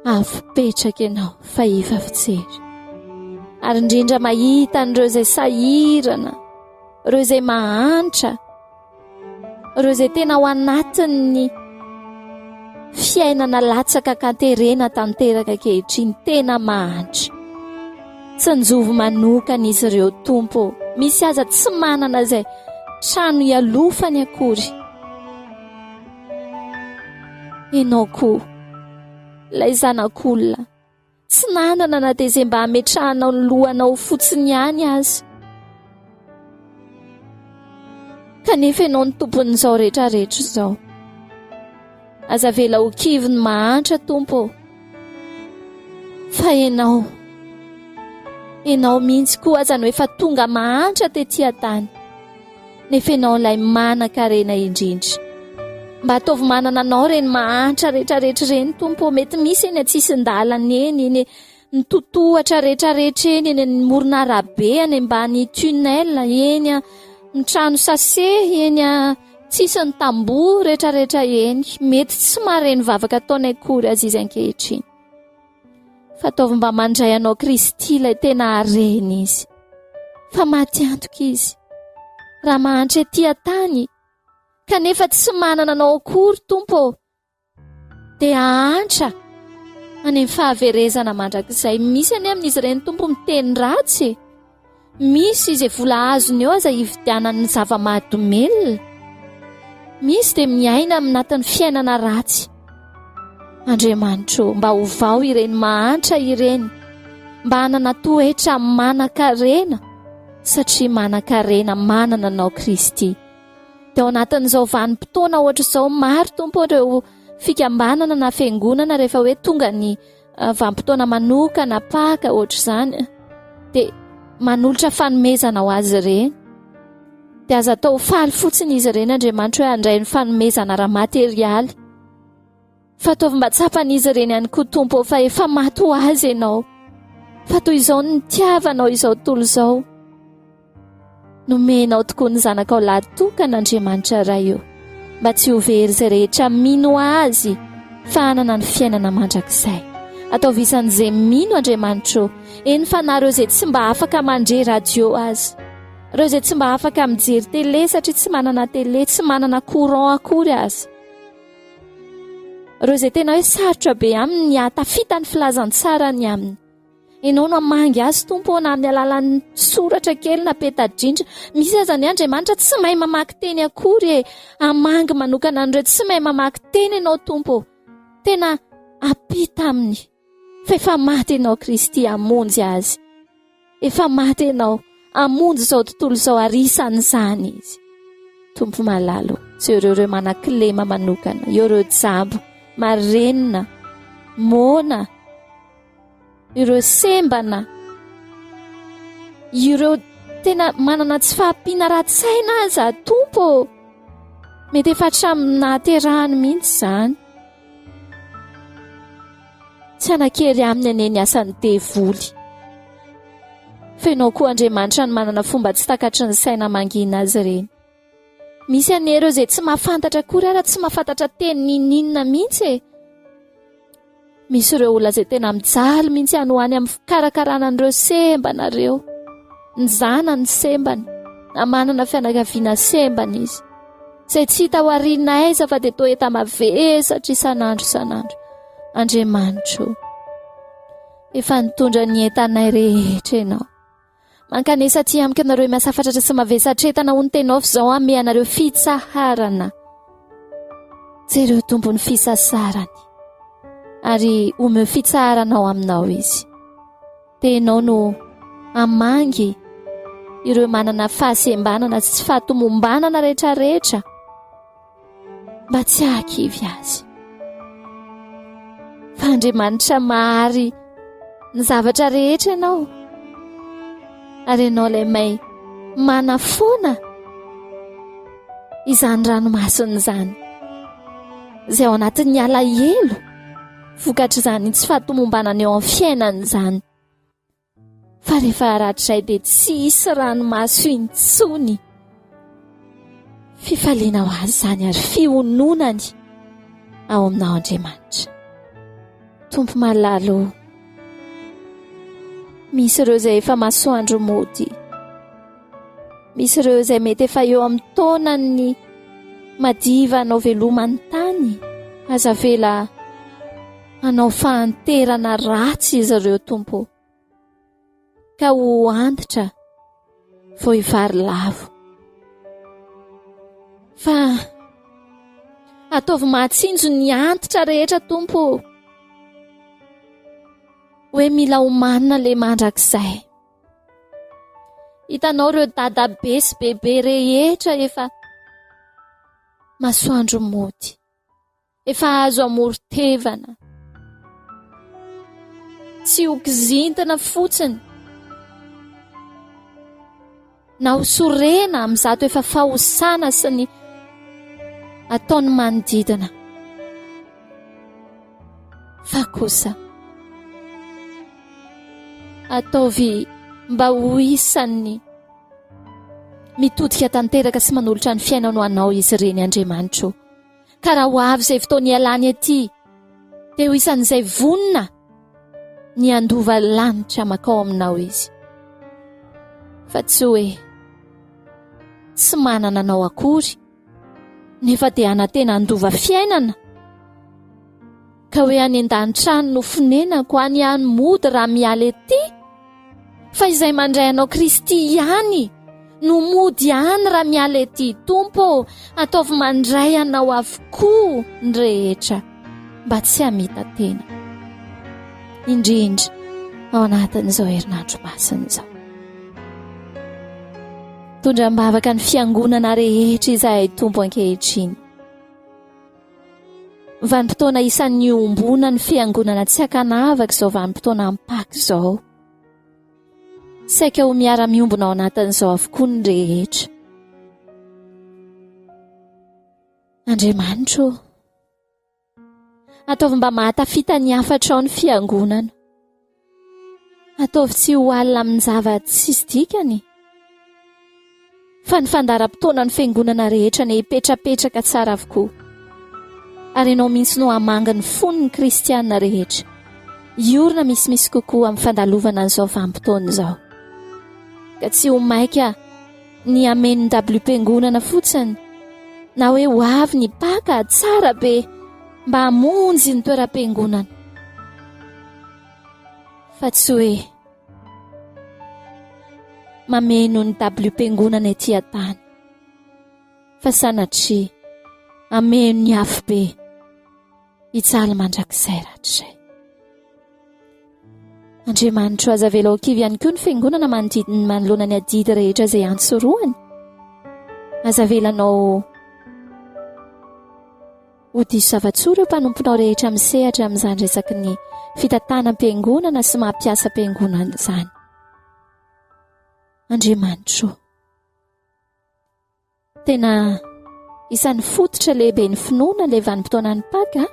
Avo petraka ianao fa efa fijery. Ary indrindra mahita an'ireo izay sahirana, ireo izay mahantra, ireo izay tena ao anatin'ny fiainana latsaka ankaterena tanteraka ankehitriny, tena mahantra. Tsinjovy manokana izy ireo Tompo ô. Misy aza tsy manana izay trano hialofany akory. Ianao koa, ilay zanak'olona, tsy nanana na dia izay mba hametrahanao ny lohanao fotsiny ihany aza. Kanefa ianao no tompon'izao rehetra rehetra izao. Aza avela ho kivy ny mahantra, Tompo ô. Fa ianao, ianao mihitsy koa aza no efa tonga mahantra tetỳ an-tany. Nefa ianao ilay manan-karena indrindra. Mba ataovy manana anao ireny mahantra rehetrarehetra ireny, Tompo ô. Mety misy eny an-tsisin-dalana eny, eny ny totohatra rehetrarehetra eny, eny amin'ny moron'arabe, any ambany tunnel, eny amin'ny trano sase, eny an-tsisin'ny tamboho rehetrarehetra eny. Mety tsy mahare ny vavaka ataonay akory aza izy ankehitriny. Fa ataovy mba mandray anao Kristy ilay tena harena izy. Fa maty antoka izy. Raha mahantra ety an-tany, kanefa tsy manana anao akory Tompo ô, dia hahantra any amin'ny fahaverezana mandrakizay. Misy anie amin'izy ireny Tompo miteny ratsy e. Misy izay vola azony eo aza hividianany ny zava-mahadomelina. Misy dia miaina aminatin'ny fiainana ratsy. Andriamanitro, mba ovao ireny mahantra ireny, mba hanana toetra manan-karena, satria manan-karena manana anao Kristy. Dia ao anatin'izao vanim-potoana ohatr'izao maro Tompo ireo fikambanana na fiangonana rehefa hoe tonga ny ah, vanim-potoana manokana paka ohatr'izany dia manolotra fanomezana ho azy ireny. Dia aza atao faly fotsiny izy ireny Andriamanitra hoe handray ny fanomezana ara-materialy. Fa ataovy mba tsapan'izy ireny ihany koa Tompo fa efa maty ho azy ianao. Fa toy izao ny nitiavanao izao tontolo izao. Nomenao tokoa ny zanakao lahy tokana Andriamanitra Ray o, mba tsy ho very izay rehetra mino Azy fa hanana ny fiainana mandrakizay. Ataovy isan'izay mino Andriamanitra o, eny fa nareo izay tsy mba afaka mandre radio aza. Ireo izay tsy mba afaka mijery télé satria tsy manana télé, tsy manana courant akory aza. Ireo izay tena hoe sarotra be aminy ny hahatafita ny filazantsara ny aminy. Ianao no hamangy azy Tompo ô na amin'ny alalan'ny soratra kely na peta-drindrina. Misy aza ny Andriamanitra tsy mahay mamaky teny akory e. Hamangy manokana an'ireo tsy mahay mamaky teny ianao Tompo ô. Tena ampita aminy fa efa maty ianao Kristy hamonjy azy. Efa maty ianao hamonjy izao tontolo izao ary isan'izany izy. Tompo malala ô, jereo ireo manan-kilema manokana, eo ireo jamba, marenina, moana, ireo sembana, ireo tena manana tsy fahampiana ara-tsaina aza, Tompo ô! Mety efa hatramin'ny nahaterahany mihitsy izany. Tsy hanan-kery aminy anie ny asan'ny devoly. Fa ianao koa Andriamanitra no manana fomba tsy takatry ny saina mangina azy ireny. Misy anie ireo izay tsy mahafantatra akory ara tsy mahafantatra teny ninoninona mihitsy e. Misy ireo olona izay tena mijaly mihitsy any ho any amin'ny fikarakarana an'ireo sembana ireo. Ny zanany sembana, na manana fianakaviana sembana izy. Izay tsy hita ho ariana aiza fa dia toa enta-mavesatra isan'andro isan'andro. Andriamanitro, efa nitondra ny entanay rehetra ianao. Mankanesa aty amiko ianareo miasa fatratra sy mavesatra entana hoy ny teninao fa izao hanome anareo fitsaharana. Jereo Tompo ny fisasarany ary omeo fitsaharana ao aminao izy. Dia ianao no hamangy ireo manana fahasembanana sy tsy fahatomombanana rehetrarehetra. mba tsy hahakivy azy. Fa Andriamanitra mahary ny zavatra rehetra ianao, ary ianao ilay may manafoana izany ranomasony izany, izay ao anatin'ny alahelo vokatr'izany tsy fahatomombanana eo amin'ny fiainany izany. Fa rehefa rahatrizay dia tsy hisy ranomaso intsony. Fifaliana ho azy izany ary fiononany ao aminao Andriamanitra. Tompo malala ô, misy ireo izay efa masoandro mody. Misy ireo izay mety efa eo amin'ny taonan'ny madiva hanao veloma ny tany. Aza avela hanao fahanterana ratsy izy ireo Tompo ô, ka ho antitra vao hivary lavo. Fa ataovy mahatsinjo ny antitra rehetra Tompo ô, hoe mila omanina ilay mandrakizay. Hitanao ireo dadabe sy bebe rehetra efa masoandro mody. Efa azo amoron-tevana. Tsy ho kizintina fotsiny na ho sorena amin'izato efa fahosana sy ny ataon'ny manodidina. Fa kosa ataovy mba ho isan'ny mitodika tanteraka sy manolotra ny fiainany ho anao izy ireny Andriamanitro. Ka raha ho avy izay fotoana hialany ety, dia ho isan'izay vonona ny handova lanitra makao aminao izy. Fa tsy hoe tsy manana anao akory, nefa dia hanantena handova fiainana. Ka hoe any an-danitra any no fonenako, any ihany mody raha miala ety. Fa izay mandray anao Kristy ihany no mody any raha miala ety. Tompo ô, ataovy mandray anao avokoa ny rehetra mba tsy hamita-tena. Indrindra ao anatin'izao herinandro masina izao. Tondra am-bavaka ny fiangonana rehetra izahay Tompo ankehitriny. Vanim-potoana isan'ny iombonan'ny fiangonana tsy ankanavaka izao vanim-potoana ampaka izao. Saika ho miara-miombona ao anatin'izao avokoa ny rehetra. Andriamanitro ô, ataovy mba mahatafita ny hafatrao ny fiangonana. Ataovy tsy ho alina amin'ny zava-tsisy dikany, fa ny fandaharam-potoanan'ny fiangonana rehetra anie hipetrapetraka tsara avokoa. Ary ianao mihitsy no hamangy ny fon'ny kristiana rehetra, hiorina misimisy kokoa amin'ny fandalovana an'izao vanim-potoana izao. Ka tsy ho maika. Ny hameno ny dabilio-piangonana fotsiny na hoe ho avy ny Paka tsara be mba hamonjy ny toeram-piangonana. Fa tsy hoe mameno ny dabilio-piangonana ety an-tany fa sanatria hameno ny afobe hijaly mandrakizay rahatrizay. Andriamanitro, aza avela ho kivy ihany koa ny fiangonana manodidina manoloana ny adidy rehetra izay antsorohany. Aza avelanao ho diso zava-tsoa ireo mpanomponao rehetra misehatra amin'izany resaky ny fitantanam-piangonana sy maha mpiasam-piangonana izany. Andriamanitro. Tena isan'ny fototra lehibe ny finoana ilay vanim-potoanan'ny Paka.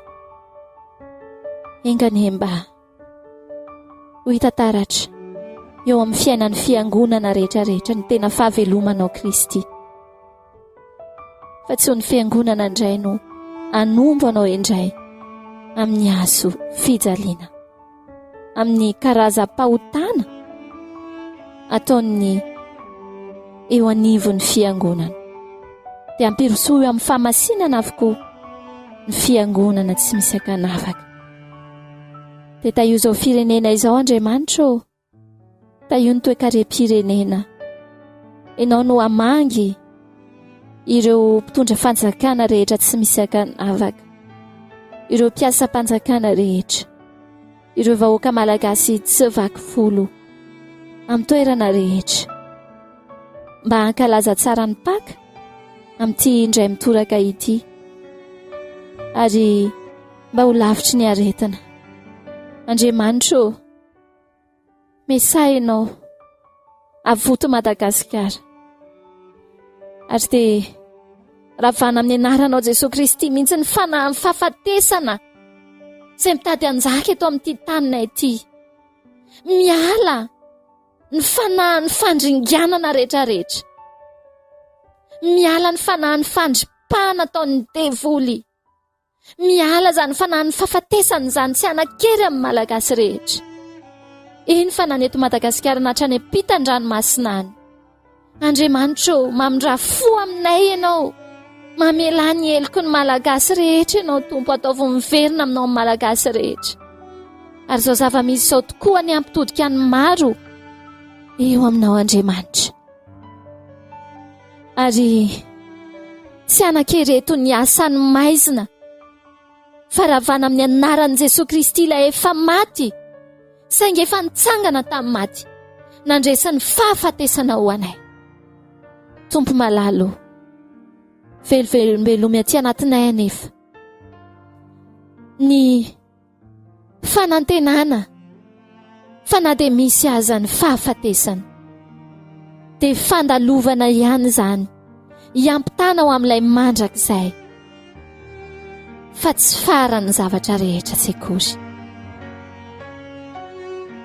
Enga anie mba ho hita taratra eo amin'ny fiainan'ny fiangonana rehetra rehetra ny tena fahavelomanao Kristy. Fa tsy ho ny fiangonana indray no hanombo anao indray amin'ny hazo fijaliana. amin'ny karazam-pahotana ataon'ny eo anivon'ny fiangonana. Dia ampirosoy eo amin'ny fahamasinana avokoa ny fiangonana tsy misy ankanavaka. Dia tahio izao firenena izao Andriamanitra ô. Tahio ny toekarem-pirenena. Ianao no hamangy ireo mpitondra fanjakana rehetra tsy misy ankanavaka, ireo mpiasam-panjakana rehetra, ireo vahoaka malagasy tsy vaky volo amin'ny toerana rehetra mba hankalaza tsara ny Paka amin'ity indray mitoraka ity ary mba ho lavitry ny aretina. Andriamanitra ô! Mesaha ianao, avoto Madagasikara. Ary dia ravana amin'ny anaranao Jesoa Kristy mihitsy ny fanahin'ny fahafatesana izay mitady hanjaka eto amin'ity taninay ity. Miala ny fanahin'ny fandringanana rehetrarehetra. Miala ny fanahin'ny fandripahana ataon'ny devoly. Miala izany fanahin'ny fahafatesana izany tsy hanan-kery amin'ny Malagasy rehetra. Eny fa na ny eto Madagasikara na hatrany ampitan-dranomasina any. Andriamanitra ô, mamindrà fo aminay Ianao. Mamelà ny heloky ny Malagasy rehetra Ianao Tompo, ataovy miverina aminao ny Malagasy rehetra. Ary izao zava-misy izao tokoa anie hampitodika ny maro eo aminao Andriamanitra. Ary tsy hanan-kery eto ny asan'ny maizina, fa ravana amin'ny anaran'i Jesoa Kristy ilay efa maty, saingy efa nitsangana tamin'ny maty, nandresy ny fahafatesana ho anay. Tompo malala ô, velovelombelomy aty anatinay anefa ny Fanantenana fa na dia misy aza ny fahafatesana dia fandalovana ihany izany hiampitana ho amin'ilay mandrakizay fa tsy faran'ny zavatra rehetra tsy akory.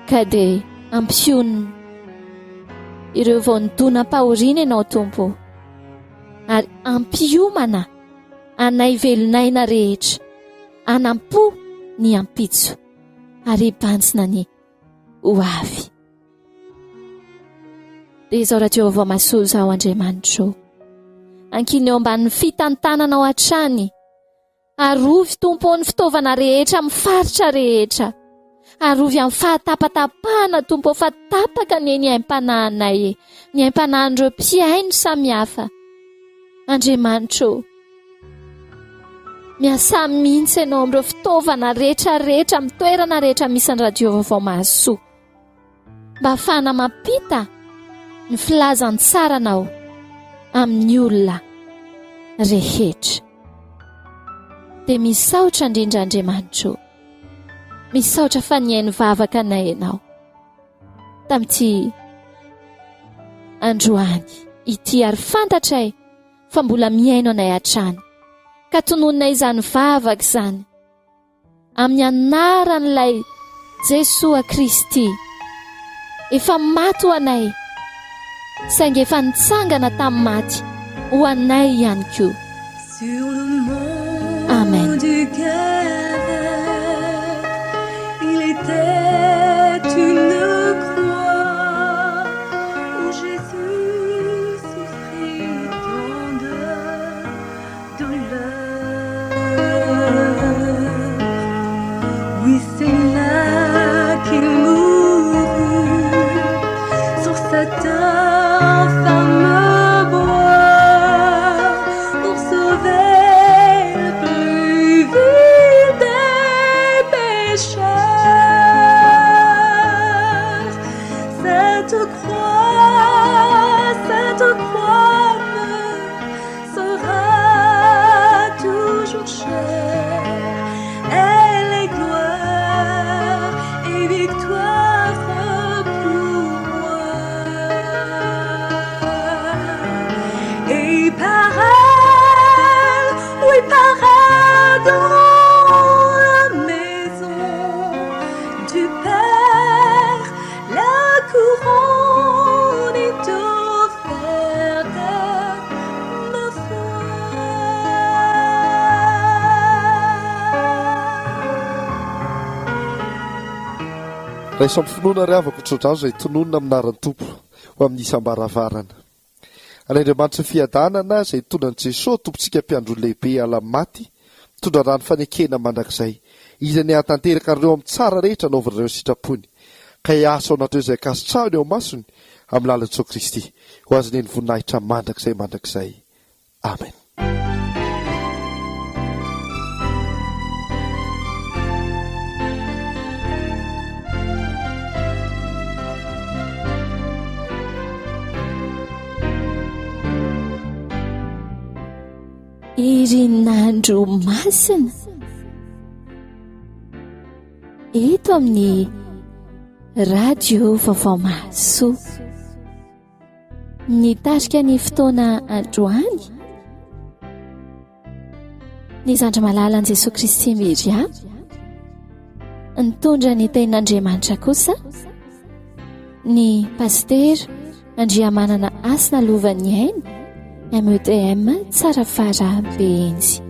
Ka dia ampionona ireo vao nidonam-pahoriana ianao Tompo ary ampiomana anay velon'aina rehetra Hanampo ny ampitso ary hibanjina ny ho avy. Dia izao Radio Vaovao Mahasoa izao Andriamanitro ô. Ankino eo ambanin'ny fitantananao hatrany. Arovy Tompo ô ny fitaovana rehetra amin'ny faritra rehetra. Arovy amin'ny fahatapatapahana Tompo ô fa tapaka anie ny aim-panahinay e, ny aim-panahin'ireo mpihaino samihafa. Andriamanitro ô. Miasà mihitsy ianao amin'ireo fitaovana rehetra rehetra amin'ny toerana rehetra misy ny radio vaovao mahasoa. Mba hahafahana mampita ny filazantsaranao amin'ny olona rehetra. Dia misaotra indrindra Andriamanitro. Misaotra fa nihaino vavaka anay ianao. Tamin'ity androany ity ary fantatray fa mbola mihaino anay hatrany, ka tononinay izany vavaka izany amin'ny anaran'ilay Jesoa Kristy efa maty ho anay, saingy efa nitsangana tamin'ny maty ho anay ihany koa. Amen. Oui, c'est là qu'il mourut sur cet infâme bois pour sauver le plus vil des pécheurs. Cette croix, cette croix me sera toujours chère. Elle est gloire et victoire pour moi. Et par elle, oui, par elle, dans la maison du Père, la couronne est offerte à ma foi. Raiso amin'ny finoana ry havako ny tsodrano izay tononina amin'ny anaran'ny Tompo ho amin'ny isam-baravarana. An'i Andriamanitry ny fiadanana izay nitondra an'i Jesoa Tompontsika Mpiandry Lehibe hiala amin'ny maty, mitondra rano fanekena mandrakizay. Izy anie hahatanteraka anareo amin'ny tsara rehetra anaovanareo ny sitrapony, ka hiasa ao anatinareo izay ankasitrahiny eo imasony, amin'ny lalan'i Jesoa Kristy. Ho Azy anie ny voninahitra mandrakizay mandrakizay. Amen. Herinandro masina eto amin'ny radio vaovao mahasoa. Nitarika ny fotoana androany ny zandry malalan'i Jesoa Kristy Miria. Nitondra ny tenin'Andriamanitra kosa ny pasitera Andriamanana Hasina Lovan'ny Aina, MEDM Tsarafara Behenjy.